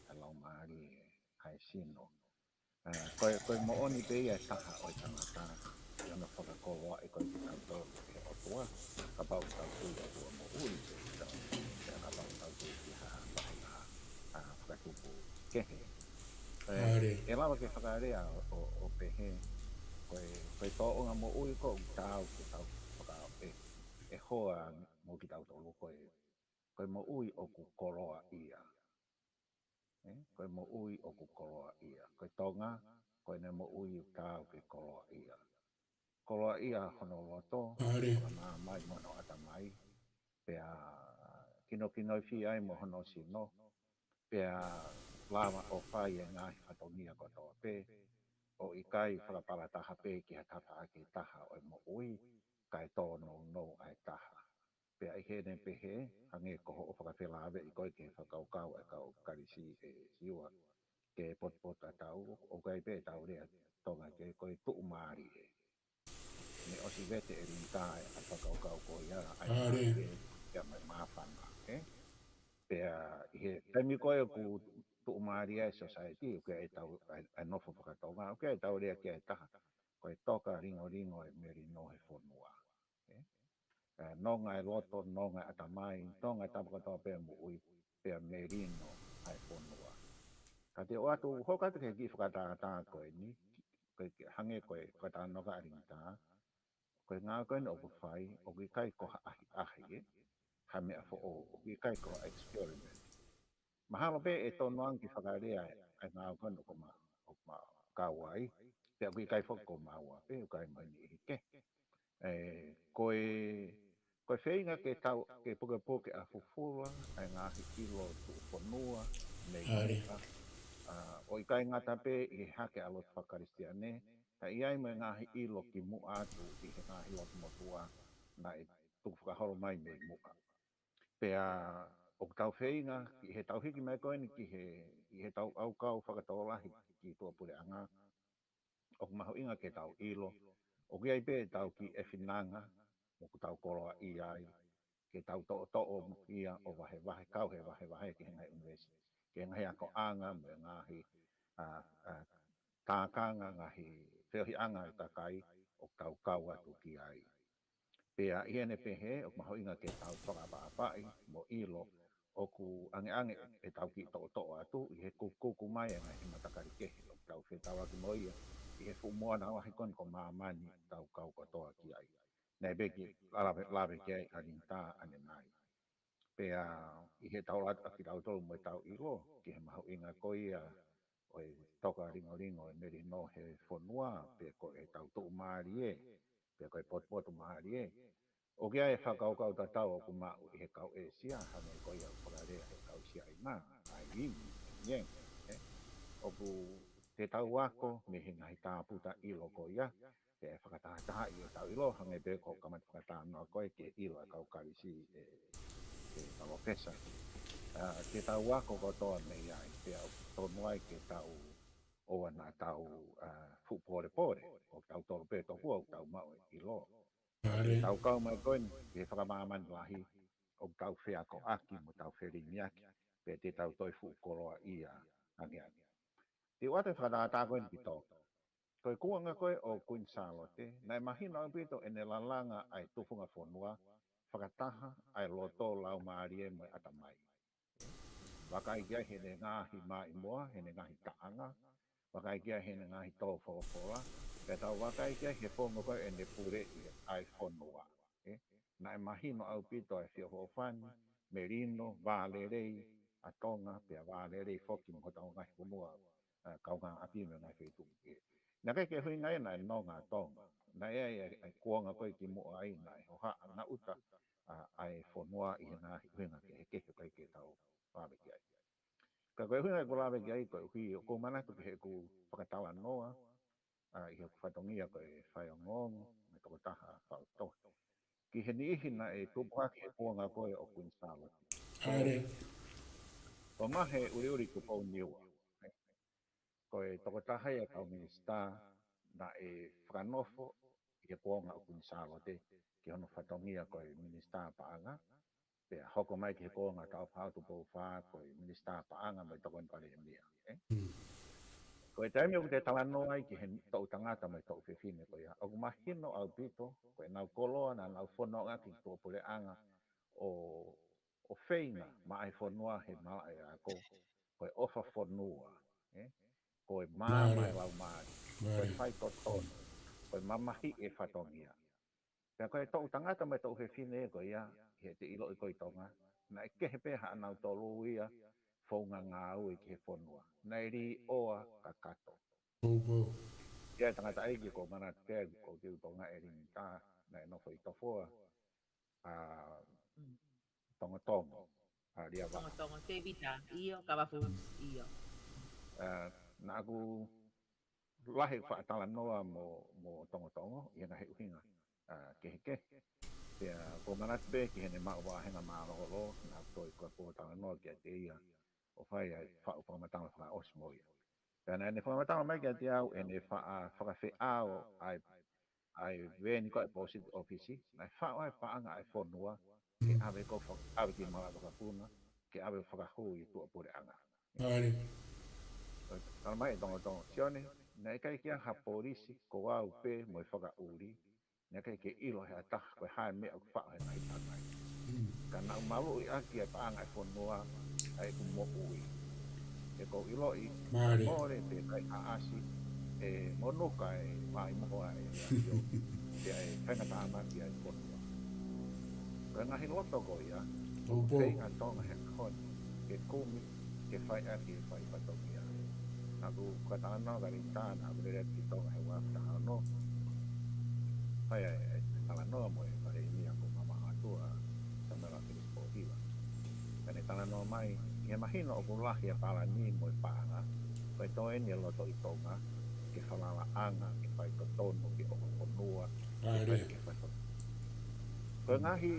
ʻa e laumālie, ʻa e sino. ʻA, ko e, ko e moʻoni pē ia ʻe taha ʻo e tangata, ʻi hono fakakoloaʻi ko ē kitautolu ʻe he ʻOtua, kapau ʻoku tau tui ʻOtua moʻui, pea kapau ʻoku tau tui ki ha, ha, ha, ha fakatupu kehe. ʻE, ʻe lava ke fakalea ʻo, ʻo, ʻo pehē, ko e, ko e tōʻonga moʻui ko ē ʻoku taau ke tau faka-, ʻe, ʻe hoa mo kitautolu ko e, ko e moʻui ʻoku koloaʻia. ʻE, ko e moʻui ʻoku koloaʻia. Ko e Tonga, ko ʻene moʻui ʻoku taau ke koloaʻia. Koloaʻia hono loto, hono māmani mo hono ʻatamai, pea kinokinoifia ai mo hono sino, pea lava ʻo fai e ngaahi fatongia kotoa pē, ʻo ʻikai fakapalataha pē ki ha tafaʻaki ʻe taha ʻo e moʻui, kae tōnounou ʻa e taha. Pea ʻi heʻene pehē, hangē ko hoʻo fakafelāveʻi ko ē ki he fakakaukau ʻa e kau Kalisi ʻe Siua, ke potupotutatau, ʻoku ʻi ai pē ʻetau lea Tonga ke ko e tuʻumālie. Ne ʻosi vete ʻe Linitā ʻa e fakakaukau ko ia, ʻa e mālie, pea mo e māfana, ē? Pea ʻi he taimi ko ē ʻoku tuʻumālie ai e society, ʻoku ʻi ai ʻetau, ʻa e, ʻa e nofo fakatonga, ʻoku ʻi ai ʻetau lea ki ai ʻe taha, ko e toka lingolingo e melino he fonua. Ē? ʻE, nonga e loto, nonga e ʻatamai, nonga e tapa kotoa pē moʻui, pea melino ʻa e fonua. Ka te u ʻoatu, hoko atu ki he kiʻi fakatātā ko eni, ko e, hangē ko e fakatalanoa ʻa Linitā, ko e ngāue ko eni ʻoku fai, ʻoku ʻikai ko ha ʻahiʻahi, ē? Ha meʻa foʻou, ʻoku ʻikai ko ha experiment. Mahalo pē ʻe tonu ange ke fakalea ʻa e ngāue ko eni ʻoku ma, ʻoku ma kau ai, pea ʻoku ʻikai foki ko maua pē, ʻoku ʻikai mo e niʻihi kehe. ʻE, ko e, ko e feinga ke tau, ke pukepuke ʻa fufula, ʻa e ngaahi ʻilo tuʻufonua, mei muʻa, ʻa, ʻo ʻikai ngata pē ʻi he hake ʻa e lotu fakakalisitiane, ka ʻi ai mo e ngaahi ʻilo kimuʻa atu ʻi he ngaahi lotu motuʻa, naʻe tukufakaholo mai mei muʻa. Pea ʻoku tau feinga, ʻi heʻetau hiki mai ko eni ki he, ʻi heʻetau ʻaukau fakatokolahi ki tuʻapuleʻanga, ʻoku mahuʻinga ke tau ʻilo, ʻoku ʻi ai pē ʻetau kiʻi ʻefinanga, ʻoku tau koloaʻia ai, ke tau toʻotoʻo ia ʻo vahevahe, kau he vahevahe ki he ngaahi ʻunivēsiti, ki he ngaahi akoʻanga, mo e ngaahi, ʻa, ʻa, tākanga, ngaahi feohiʻanga ʻa e kakai, ʻoku tau kau atu ki ai. Pea ʻi heʻene pehē, ʻoku mahuʻinga ke tau fakaʻapaʻapaʻi mo ʻilo ʻoku ʻangeʻange ʻetau kiʻi toʻotoʻo atu ʻi he kukuku mai ʻa e ngaahi matakali kehe ʻoku tau fetaulaki mo ia ʻi he fuʻu moana lahi ko eni ko māmani ʻoku tau kau kotoa ki ai. Naʻe pē kiʻi lave, lave ki ai ʻa Linitā ʻanenai. Pea ʻi heʻetau ʻalu atu ʻa kitautolu mo ʻetau ʻilo ki he mahuʻinga ko ia ʻo e toka lingolingo e melino he fonua, pe ko ʻetau tuʻumālie, pe ko e potupotumālie. ʻOku ʻi ai e fakakaukau tatau ʻoku maʻu ʻi he kau ʻĒsia, hangē ko ia ʻoku fakalea ʻe he kau Siaina, ʻa e yin, ʻa e yang, ē? ʻOku te tau ako mei he ngaahi tāputa ʻilo ko ia, ke fakatahatahaʻi ʻetau ʻilo, hangē pē ko e kamata fakatalanoa ko ē ki he ʻilo ʻa e kau Kalisi ē, ē Palōfesa. ʻA, te tau ako kotoa mei ai, pea ʻoku tonu ai ke tau ʻoua naʻa tau, ʻa, fuʻu polepole, ʻoku tau tolo pē tokua ʻoku tau maʻu e ʻilo. Pea te tau kau mai ko eni ki he fakamāmani lahi, ʻoku tau feakoʻaki mo tau felimiaki, pea te tau toe fuʻu koloaʻia angeange. Te u ʻoatu e fakatātā ko eni ki Tonga. Ko e kuonga ko ē ʻo Kuini Sālote, naʻe mahino ʻaupito ʻene lalanga ʻa e tufunga fonua, fakataha ʻa e loto, laumālie mo e ʻatamai. Vakai ki ai heʻene ngaahi maʻimoa, heʻene ngaahi taʻanga, vakai ki ai heʻene ngaahi tō folofola, pea tau vakai ki ai he founga ko ē ʻene puleʻi ʻa e fonua. Ē, naʻe mahino ʻaupito ʻa e feʻofoʻofani, melino, vālelei ʻa Tonga, pea vālelei foki mo hotau ngaahi fonua, ʻa, kaungāʻapi mo e ngaahi feituʻu kehe. Naʻe ʻikai ke ʻuhinga ia naʻe nonga ʻa Tonga. Naʻe ʻi ai ʻa e, ʻa e kuonga ko ē kimuʻa ai naʻe hohaʻa naʻuta ʻa, ʻa e fonua ʻi he ngaahi ʻuhinga kehekehe ʻoku ʻikai ke tau lave ki ai. Ka ko e ʻuhinga ʻeku lave ki ai koeʻuhi ʻoku ou manatu ki heʻeku fakatalanoa, ʻa, ʻi heʻeku fatongia ko e faiongoongo mo e tokotaha faʻu tohi ki he niʻihi naʻe tupu hake he kuonga ko ē ʻo Kuini Sālote. ʻAre. Ko Mahe ʻUliʻuli Tupou Niua, ko e tokotaha ia ʻa e kau minisitā naʻe fakanofo ʻi he kuonga ʻo Kuini Sālote ki hono fatongia ko e minisitā paʻanga, pea hoko mai ki he kuonga ʻo Tāufaʻāhau Tupou Fā ko e minisitā paʻanga mo e tokoni palēmia, ē? Mm. Ko e taimi ʻoku te talanoa ai ki he toʻu tangata mo e toʻu fefine ko ia, ʻoku mahino ʻaupito ko ʻenau koloa naʻa nau fononga ki tuʻapuleʻanga ʻo, ʻo feinga maʻa e fonua he malaʻe ako, ko e ʻofa fonua, ē? Ko e maama e laumālie, ko e faitotonu, ko e mamahiʻi e fatongia. Pea ko e toʻu tangata mo e toʻu fefine ko ia, ʻi heʻete ʻiloʻi ko ē ʻi Tonga, naʻe kehe pē haʻanautolu ia founga ngāue ki he fonua. Naʻe līʻoa kakato. Ia e tangataʻeiki ʻoku ou manatu pē ʻoku ou tui ko Ngaʻelimita, naʻe nofo ʻi Tofoa, ʻa, Tongotongo, ʻa, Liavaʻa. Tongotongo, Tēvita, ʻio, Kavafu, ʻio. ʻA, naʻa ku lahi faʻa talanoa mo, mo Tongotongo, ʻi he ngaahi ʻuhinga, ʻa, kehekehe. Pea ʻoku ou manatu pē ki heʻene maʻu vāhenga mālōlō, naʻa ku toe ko e pōtalanoa kiate ia, ʻo fai ai faʻu fakamatala fakaʻosi mo ia. Pea naʻa ne fakamatala mai kiate au, ʻene faʻa, fakafeʻao ʻa e, ʻa e veni ko ē ʻa e post office, naʻe faʻu ai paʻanga ʻa e fonua, ke ʻave ko fa-, ʻave ki malaʻe vakapuna, ke ʻave fakahū ʻi tuʻapuleʻanga. ʻAre. Tala mai ʻe Tongotongo, Sione, naʻe ʻikai ke ʻi ai ha polisi, ko au pē mo e fakaʻuli, naʻe ʻikai ke ʻilo ʻe ha taha ko e hā e meʻa ʻoku faʻu he ngaahi paʻanga ni. Mm. Ka naʻa ku maluʻi ʻaki ʻa e paʻanga ʻa e fonua ʻa ʻeku moʻui. ʻOku ou ʻiloʻi, mole pē kai ʻaʻasi, ʻe monuka e maʻimoa ʻa e ʻAfio, pea ʻe faingatāmaki ʻa e fonua. Ko e ngaahi loto ko ia, ʻoku feinga Tonga he ʻaho ni ke kumi, ke fai ʻaki e fai fatongia. Naʻa ku fakatalanoa kia Rita, naʻa ku lele ki Tonga he ua afe taha ono. Fai ai e talanoa mo e palēmia ko Maʻamoʻatuʻa, Samuela Felisipohiva. Pea ne talanoa mai, ʻi he mahino ʻoku lahi e palani mo e paʻanga, ko e toe eni e loto ʻi Tonga, ke falalaʻanga, ke faitotonu, ke ʻohofonua, ke fai ke faitotonu. Ko e ngaahi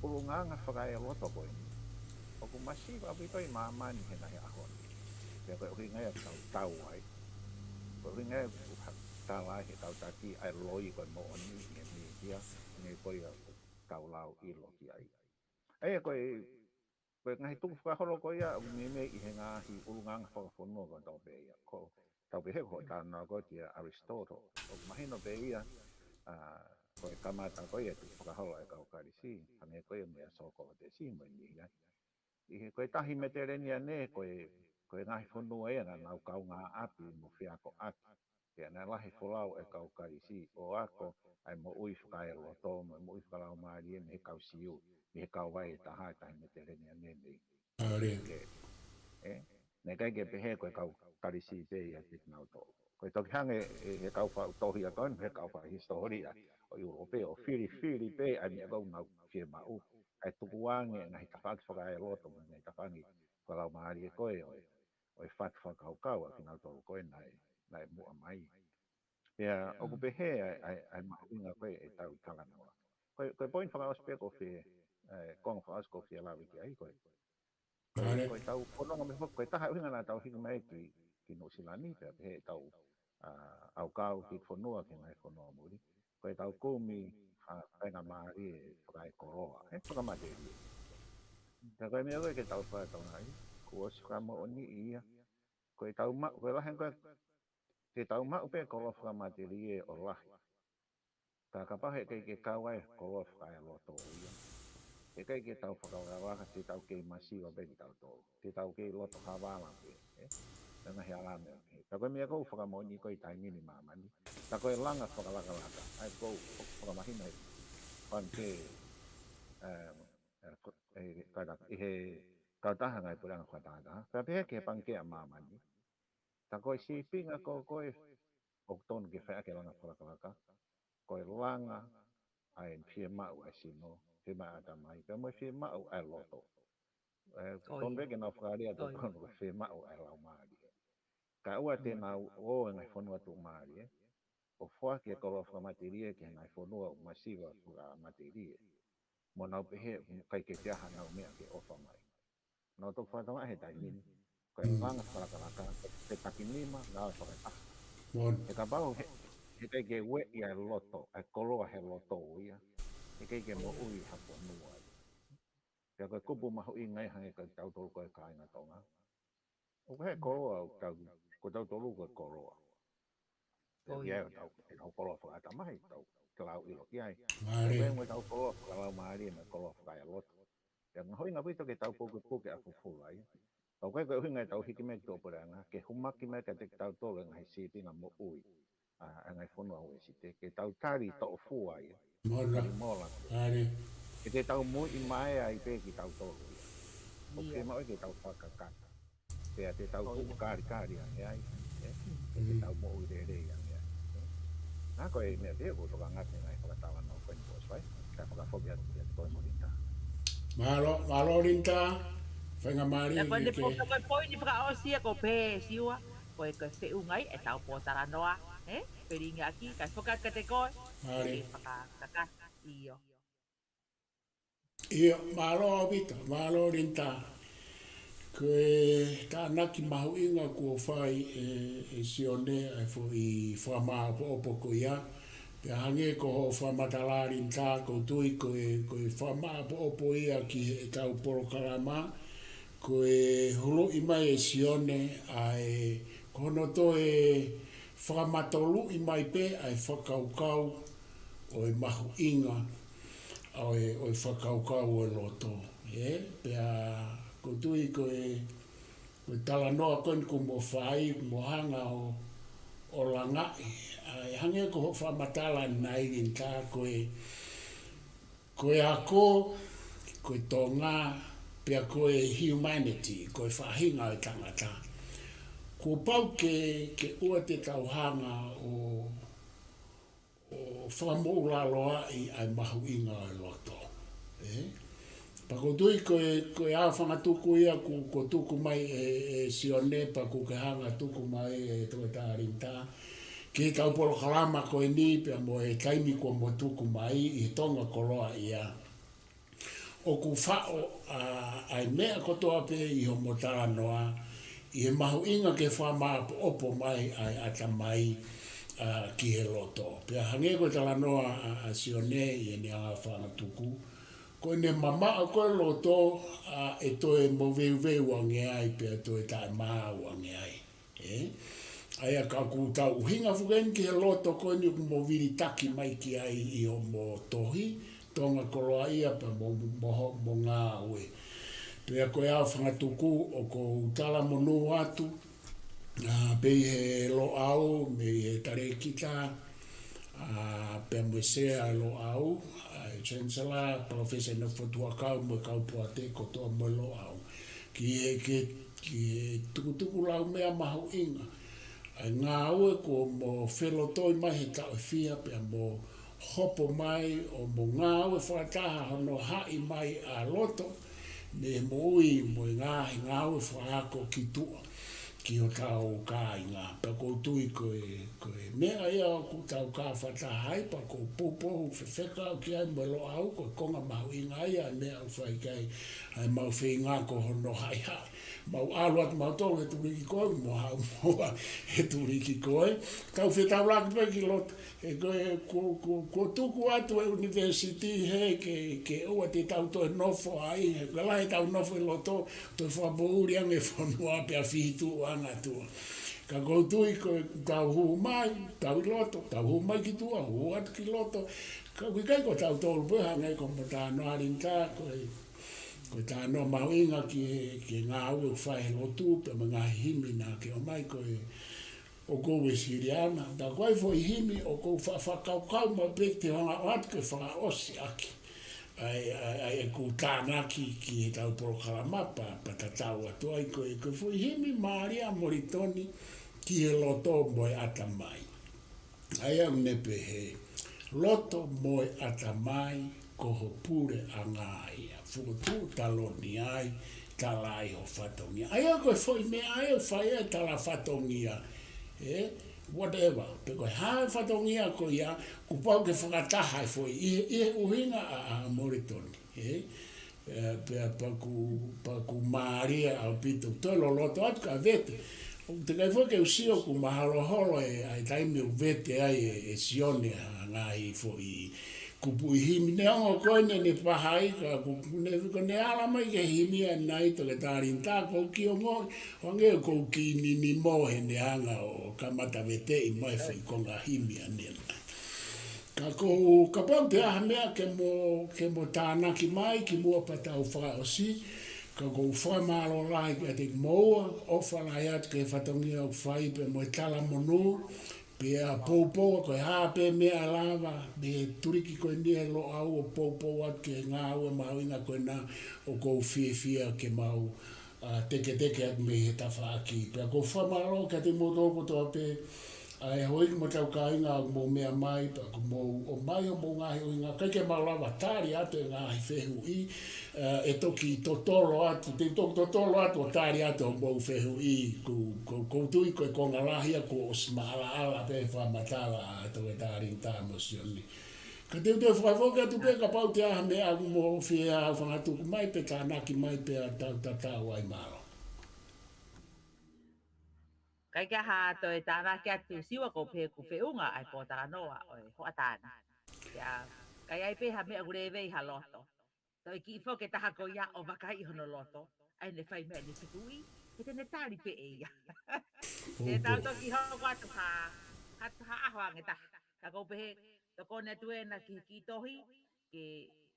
ʻulungaanga fakaeloto ko eni, ʻoku masiva ʻaupito ʻi māmani he ngaahi ʻaho ni. Pea ko e ʻuhinga ia ʻoku tau tau ai. Ko e ʻuhinga ia ʻoku ha-, tala ai he kau taki ʻa e loi ko e moʻoni ʻi he mītia, ʻa eni ko ia ʻoku tau lau ʻilo ki ai. ʻA ia ko e, ko e ngaahi tukufakaholo ko ia ʻoku meimei ʻi he ngaahi ʻulungaanga fakafonua ko ē tau pehē ia. Ko, tau pehē ko e talanoa ko ē kia Aristotle. ʻOku mahino pē ia, ʻa, ko e kamata ko ia e tukufakaholo ʻa e kau Kalisi, hangē ko ia meia Sōkolotesi mo e niʻihi lahi. ʻI he ko e tahi Meteleniane, ko e, ko e ngaahi fonua ia naʻa nau kaungāʻapi mo feakoʻaki. Pea naʻe lahi e folau ʻa e kau Kalisi ʻo ako ʻa e moʻui fakaeloto, mo e moʻui fakalaumālie mei he kau Siu, mei he kauvai ʻe taha, tahi Meteleniane nei. ʻAre. Ke, ē, naʻe ʻikai ke pehē ko e kau Kalisi pē ia kinautolu. Ko e toki hangē ʻe he kau faʻu tohi ʻa ko eni, he kau faʻu hisitōlia ʻo ʻIulope, ʻo filifili pē ʻa e meʻa ko ē ʻoku nau fiemaʻu, ʻa e tukuange e ngaahi tafaʻaki fakaeloto mo e ngaahi tafaʻaki fakalaumālie ko ē ʻo e, ʻo e fatu fakakaukau ʻa kinautolu ko ē naʻe, naʻe muʻa mai. Pea ʻoku pehē ʻa e, ʻa e, ʻa e mahuʻinga ko ē ʻetau talanoa. Ko e, ko e poini fakaʻosi pē ʻoku ou fie, ē, konga fakaʻosi ʻoku ou fie lave ki ai ko e, ko e, ko ʻetau fononga mei fo-, ko e taha ʻuhinga naʻa tau hiki mai ki, ki Nuʻusila ni, pea pehē ʻetau, ʻa, ʻaukau hiki fonua ki he ngaahi fonua muli. Ko ʻetau kumi fa-, faingamālie fakaekoloa, ē, fakamatelie. Pea ko e meʻa ko ē ke tau fakatokangaʻi, kuo ʻosi fakamoʻoniʻi ia, ko ʻetau ma-, ko e lahi ange ko ē Te tau maʻu pē koloa fakamatelie ʻo lahi. Ka kapau heʻikai ke kau ai koloa fakaeloto ia, heʻikai ke tau fakalakalaka, te tau kei masiva pē kitautolu. Te tau kei loto havala pē, ē? Ngaahi hala meʻa pehē. Ka ko e meʻa ʻoku ou fakamoʻoni ko e taimi ni ʻi māmani, ka ko e langa fakalakalaka, ʻa ia ʻoku ou fakamahino he pangikē, ē, ē, ko-, ē, ka ta-, ʻi he kautaha ngaahi puleʻanga fakatahataha. Ka pehē ki he pangikē ʻa māmani, ka ko e sīpinga ko ē ʻoku tonu ke fai ʻaki e langa fakalakalaka, ko e langa ʻa e fiemaʻu ʻa e sino, fiemaʻu ʻa e ʻatamai, pea mo e fiemaʻu ʻa e loto. Ē, ʻoku tonu pē ke nau fakalea ʻa e tokoni ko e fiemaʻu ʻa e laumālie. Kae ʻoua te nau ō ʻi he ngaahi fonua tuʻumālie, ʻo foaki e koloa fakamatelie ki he ngaahi fonua ʻoku masiva fakamatelie. Mo nau pehē, ʻikai ke ʻi ai haʻanau meʻa ke ʻofa mai. Nau toki fakatokangaʻi he taimi ni, ko e langa fakalakalaka, ko e takinima, ngāue fakataha. He kapau he, heʻikai ke ueʻi ʻa e loto, ʻa e koloa he loto ia, heʻikai ke moʻui ha fonua ia. Pea ko e kupu mahuʻinga ia hangē ko kitautolu ko e kāinga Tonga. ʻOku ʻi ai e koloa, ʻoku tau, ko tautolu ko e koloa. Ko ia ʻoku tau, ʻoku tau koloa fakaʻatamai, tau, tau lau ʻilo ki ai. ʻOku ʻi ai mo ʻetau koloa fakalaumālie mo e koloa fakaeloto. Pea mahuʻinga ʻaupito ke tau pukepuke ʻa e fufulu ia. Ka ʻoku ʻikai ko e ʻuhinga ʻetau hiki mai ki tuʻapuleʻanga, ke humaki mai kiate kitautolu e ngaahi sīpinga moʻui ʻa e ngaahi fonua Uēsite, ke tau tali toʻofua ia. Mola. Tali mola. Ke te tau muiʻi mai ai pē kitautolu ia. ʻOku fiemaʻu ke tau fakakakato. Pea te tau tuʻu kalikali ange ai, ē? Pea te tau moʻui lelei ange ai, ē? Ka ko e meʻa pē ʻoku tokanga ki he ngaahi fakatalanoa ko eni, Boss, ē? Kae fakafoki atu kiate koe mo Linda. Mālō, mālō Linda. Faingamālie. Pea ko e poini fakaʻosi ia ko Pē Siua, ko e, ko e feʻunga ia ʻetau pōtalanoa, ē? Pē lingi ʻaki, kae foki atu kiate koe. Mālō. Ke fakakakato, ʻio. ʻIo, mālō ʻaupito, mālō Linda. Ko e tānaki mahuʻinga kuo fai ʻe, ʻe Sione ʻa e foʻi fakamāʻopoʻopo ko ia. Pea hangē ko hoʻo fakamatala Linda, ʻoku ou tui ko e, ko e fakamāʻopoʻopo ia ki heʻetau polokalama, ko e huluʻi mai ʻe Sione ʻa e, ko hono toe fakamatoluʻi mai pē ʻa e fakakaukau ʻo e mahuʻinga ʻo e, ʻo e fakakaukau ʻo e loto. Ē, pea ʻoku ou tui ko e, ko e talanoa ko eni kuo mo fai, mo hanga ʻo, ʻo langaʻi. ʻA e hangē ko hoʻo fakamatala ʻanenai Linda, ko e, ko e ako, ko e Tonga, pea ko e humanity, ko e faʻahinga ʻo e tangata. Kuo pau ke, ke ʻoua te tau hanga ʻo, ʻo fakamoʻulaloaʻi ʻa e mahuʻinga ʻo e loto. Ē? Pea ʻoku ou tui ko e, ko e ʻā fakatuku ia kuo, kuo tuku mai ʻe, ʻe Sione, pea ʻoku ke hanga tuku mai ʻe Toketā Linda ki heʻetau polokalama ko eni pea mo e taimi kuo mo tuku mai ʻi he Tonga koloaʻia. ʻOku faʻo ʻa, ʻa e meʻa kotoa pē ʻi hoʻomo talanoa, ʻi he mahuʻinga ke fakamāʻopoʻopo mai ʻa e ʻatamai, ʻa, ki he loto. Pea hangē ko e talanoa ʻa, ʻa Sione ʻi heʻene ʻā fakatuku, ko ʻene mamaʻo ko ē loto, ʻa, ʻe toe moveuveu ange ai, pea toe taʻemaau ange ai. Ē? ʻA ia ka ʻoku tau ʻuhinga foki eni ki he loto ko eni ʻoku mo vilitaki mai ki ai ʻi hoʻomo tohi, Tonga koloaʻia pea mo, mo, mo ngāue. Pea ko e ʻā fakatuku ʻoku ou talamonū atu, ʻa, pea ʻi he Loʻau, mei he talēkita, ʻa, pea mo e sea Loʻau, ʻa, Chancellor, Professor Nofotuʻakau mo e kau poate kotoa mo e Loʻau. Ki he, ke, ki he tukutuku laumea mahuʻinga. ʻA e ngāue kuo mo felotoi mai he taʻu ʻe fiha pea mo hopo mai ʻo mo ngāue fakataha hono haʻi mai ʻa loto, mei he moʻui mo e ngaahi ngāue fakaako ki tuʻa ki hotau kāinga. Pea ʻoku ou tui ko e, ko e meʻa ia ʻoku tau kau fakataha ai, pea ʻoku ou poupou fefeka au ki ai mo e Loʻau, ko e konga mahuʻinga ia ʻa e meʻa ʻoku fai ki ai ʻa e mau feinga ko hono haʻihaʻi. Mau ʻalu atu mautolu he tuliki ko ē, mo haʻu mo ʻalu he tuliki ko ē. Tau fetaulaki pē ki loto. He ko e, ko, ko, ko tuku atu e university he ke, ke ʻoua te tau toe nofo ai, he ko e lahi ʻetau nofo ʻi loto, toe fakapoʻuli ange fonua pea fihituʻu ange ʻa tuʻa. Ka ʻoku ou tui ko ʻetau hū mai, tau ʻi loto, tau hū mai ki tuʻa, hū atu ki loto. Ka ʻoku ʻikai ko tautolu pē, hangē ko hoʻomo talanoa Linda, ko e, ko e talanoa mahuʻinga ki he, ki he ngāue ʻoku fai he lotu, pea mo e ngaahi himi naʻa ke ʻomai ko e ʻoku ou Uēsiliana. Ka ko e foʻi himi ʻoku ou fa-, fakakaukau maʻu pē ke te hanga ʻo ʻoatu ke fakaʻosi ʻaki ʻa e, ʻa e, ʻa e ʻeku tānaki ki heʻetau polokalama pea, pea tatau atu ai ko e, ko e foʻi himi Malia Molitoni ki he loto mo e ʻatamai. ʻA ia ʻoku ne pehē, loto mo e ʻatamai ko ho puleʻanga ia. Fuʻu tuʻu taloni ai, tala ai ho fatongia. ʻA ia ko e foʻi meʻa ʻoku fai ai e tala fatongia. Ē, whatever. Pe ko e hā e fatongia ko ia, kuo pau ke fakataha e foʻi, ʻi he, ʻi he ʻuhinga ʻa, ʻa Molitoni. Ē, ē, pea, pea ʻoku, pea ʻoku mālie ʻaupito. Toe loloto atu ka vete. ʻOku teʻeki ai foki ke u sio ʻoku mahalo holo e, ʻa e taimi ʻoku vete ai e, e Sione ʻa e ngaahi foʻi kupuʻi himi. Neongo ko eni ne pahai ka kupu ne, ko ʻene ala mai ki he himi ʻanenai Toketā Linda, ʻoku ou kiʻi ongoʻi, ʻo hangē ʻoku ou kiʻi ninimo heʻene hanga ʻo kamata veteʻi mai foʻi konga himi ʻanenai. Ka ʻoku ou, kapau ʻoku ʻi ai ha meʻa ke mo, ke mo tānaki mai kimuʻa pea tau fakaʻosi, ka ʻoku ou fakamālō lahi kiate kimoua, ʻofa lahi atu ki he fatongia ʻoku fai pea mo e talamonū, pea poupou ko e hā pē meʻa ʻe lava, mei he tuliki ko eni ʻa e Loʻau ʻo poupou atu ki he ngāue mahuʻinga ko ena ʻoku ou fiefia ke mau, ā, teketeke atu mei he tafaʻaki. Pea ʻoku ou fakamālō kiate kimoutolu kotoa pē, ʻa e houʻeiki mo e kau kāinga ʻoku mou meʻa mai, pea ʻoku mou ʻomai hoʻomou ngaahi ʻuhinga, kae ke mau lava tali atu e ngaahi fehuʻi, ā, ʻe toki totolo atu, te toki totolo atu ʻo tali atu hoʻomou fehuʻi, ʻoku, ʻoku, ʻoku ou tui ko e konga lahi ia kuo ʻosi maʻalaʻala pē fakamatala ʻa Toketā Linda mo Sione. Ka te u toe fakafoki atu pē kapau ʻoku ʻi ai ha meʻa ʻoku mou fie ʻai ha fakatuku mai pe tānaki mai pea tau tatau ai, mālō. ʻIkai ke ʻi ai ha toe tānaki atu, Siua, ʻoku ou pehē ʻoku feʻunga ʻa e pōtalanoa ʻo e hoʻatā ni. Pea, ka ʻi ai pē ha meʻa ʻoku lēvei ha loto, toe kiʻi foki e taha ko ia ʻo vakaiʻi hono loto, ʻa ʻene fai meʻa ʻene fehuʻi, he te ne tali pē ʻe ia. Te tau toki hoko atu ha, ha, ha ʻaho ange taha. Ka ʻoku ou pehē, tokoni atu ena ki he kiʻi tohi, ke,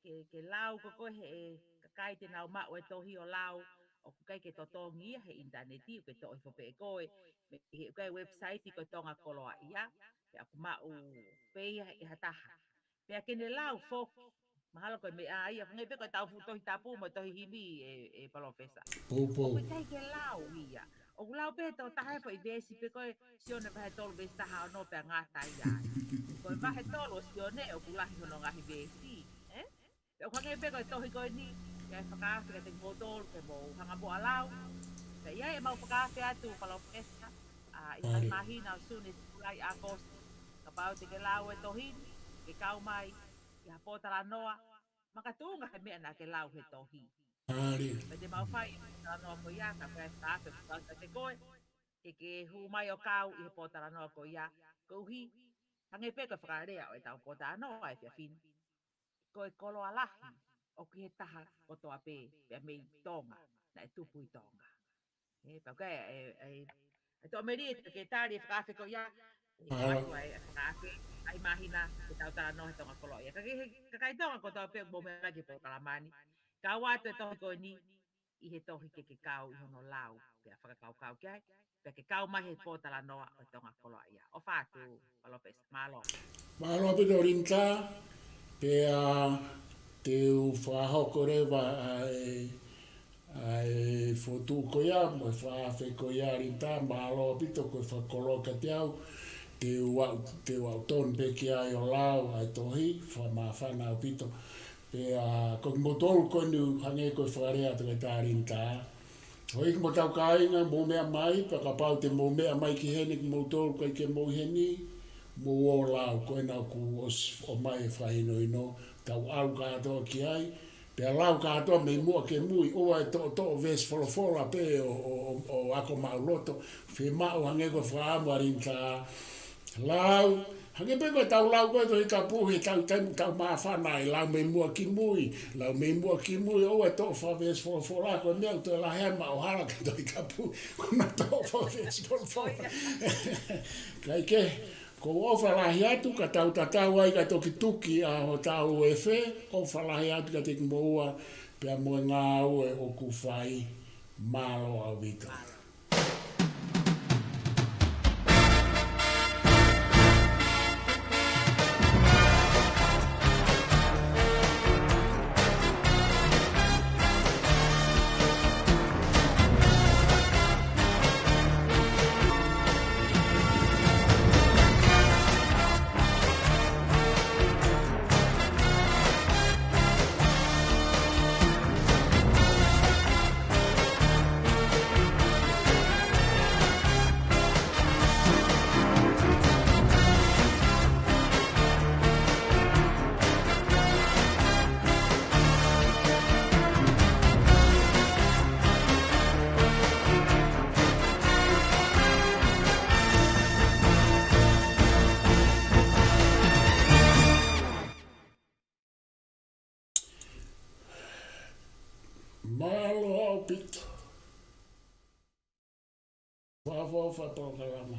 ke, ke lau ko koe he kakai te nau maʻu e tohi ʻo lau, ʻoku ʻikai ke totongi ia he ʻinitaneti, ʻoku ke toʻo hifo pē ʻe koe, mei he ʻoku ʻi ai e website ko e Tonga Koloaʻia, pea ʻoku maʻu pē ia ʻe ha taha. Pea ke ne lau foki, mahalo ko e meʻa ia, hangē pē ko ʻetau fuʻu Tohi Tapu mo e tohi himi ē, ē Palōfesa. Poupou. ʻOku ʻikai ke lau ia. ʻOku lau pē ʻe he tokotaha e foʻi veesi pē ko e Sione vahe tolu veesi taha ono pea ngata ia. Ko e vahe tolu ʻo Sione ʻoku lahi hono ngaahi veesi, ē? Pea ʻoku hangē pē ko e tohi ko eni, ʻi ai e fakaafe kiate kimoutolu ke mou hanga muʻa ʻo lau. Pea ʻi ai ʻemau fakaafe atu Palōfesa, ā, ʻi he māhina ʻo Sune, Siulai, ʻAokosi. Kapau te ke lau e tohi ni, ke kau mai ʻi ha pōtalanoa, makatuʻunga he meʻa naʻa ke lau he tohi. Mālie. Pea te mau fai e pōtalanoa ko ia, ka ko e fakaafe atu kiate koe, ke ke hū mai ʻo kau ʻi he pōtalanoa ko ia, koeʻuhi, hangē pē ko e fakalea ʻo ʻetau pōtalanoa he efiafi ni, ko e koloa lahi ʻoku ʻi he taha kotoa pē, pea mei Tonga, naʻe tupu ʻi Tonga. Ē, pea ko e, e, e, e toʻo meli e ke tali e fakaafe ko ia, ʻe ʻalu ai e fakaafe, ʻi he māhina, ke tau talanoa he Tonga Koloaʻia. Ka ke, he, kakai Tonga kotoa pē, mou meʻa mai ki he polokalama ni. Kau atu e tohi ko eni, ʻi he tohi ke ke kau ʻi hono lau, pea fakakaukau ki ai, pea ke kau mai he pōtalanoa ʻo e Tonga Koloaʻia. ʻOfa atu, Palōfesa, mālō. Mālō ʻaupito Linda, pea te u fakahoko leva ʻa e, ʻa e fotu ko ia, mo e fakaafe ko ia Linda, mālō ʻaupito ko e fakakoloa kiate au, te u aʻu, te u aʻu tonu pē ki ai ʻo lau ʻa e tohi, fakamāfana ʻaupito. Pea ko kimoutolu ko eni hangē ko e fakalea ʻa Toketā Linda. Houʻeiki mo e kau kāinga, mou meʻa mai, pea kapau te mou meʻa mai ki heni kimoutolu ʻikai ke mou ʻi heni, mou ō lau, ko ena kuo ʻosi ʻomai e fakahinohino, tau ʻalu kātoa ki ai, pea lau kātoa mei muʻa ki mui, ʻoua ʻe toʻotoʻo veesi folofola pē ʻo, ʻo, ʻo, ʻo ako maʻuloto, fiemaʻu hangē ko e fakaʻamu ʻa Linda, lau, Hangē pē ko e tau lau ko e Tohi Tapu he tau taimi tau māfana ai, lau mei muʻa ki mui, lau mei muʻa ki mui, ʻoua ʻe toʻo fakaveesi folofola, ko e meʻa ʻoku toe lahi ai maʻu hala ki he Tohi Tapu, ko e meʻa toʻo fakaveesi folofola. Kae kehe, ʻoku ou ʻofa lahi atu, ka tau tatau ai ka toki tuki ʻa hotau efe, ʻofa lahi atu kiate kimoua, pea mo e ngāue ʻoku fai, mālō ʻaupito. Mālō ʻaupito. Fakaʻofoʻofa e polokalama.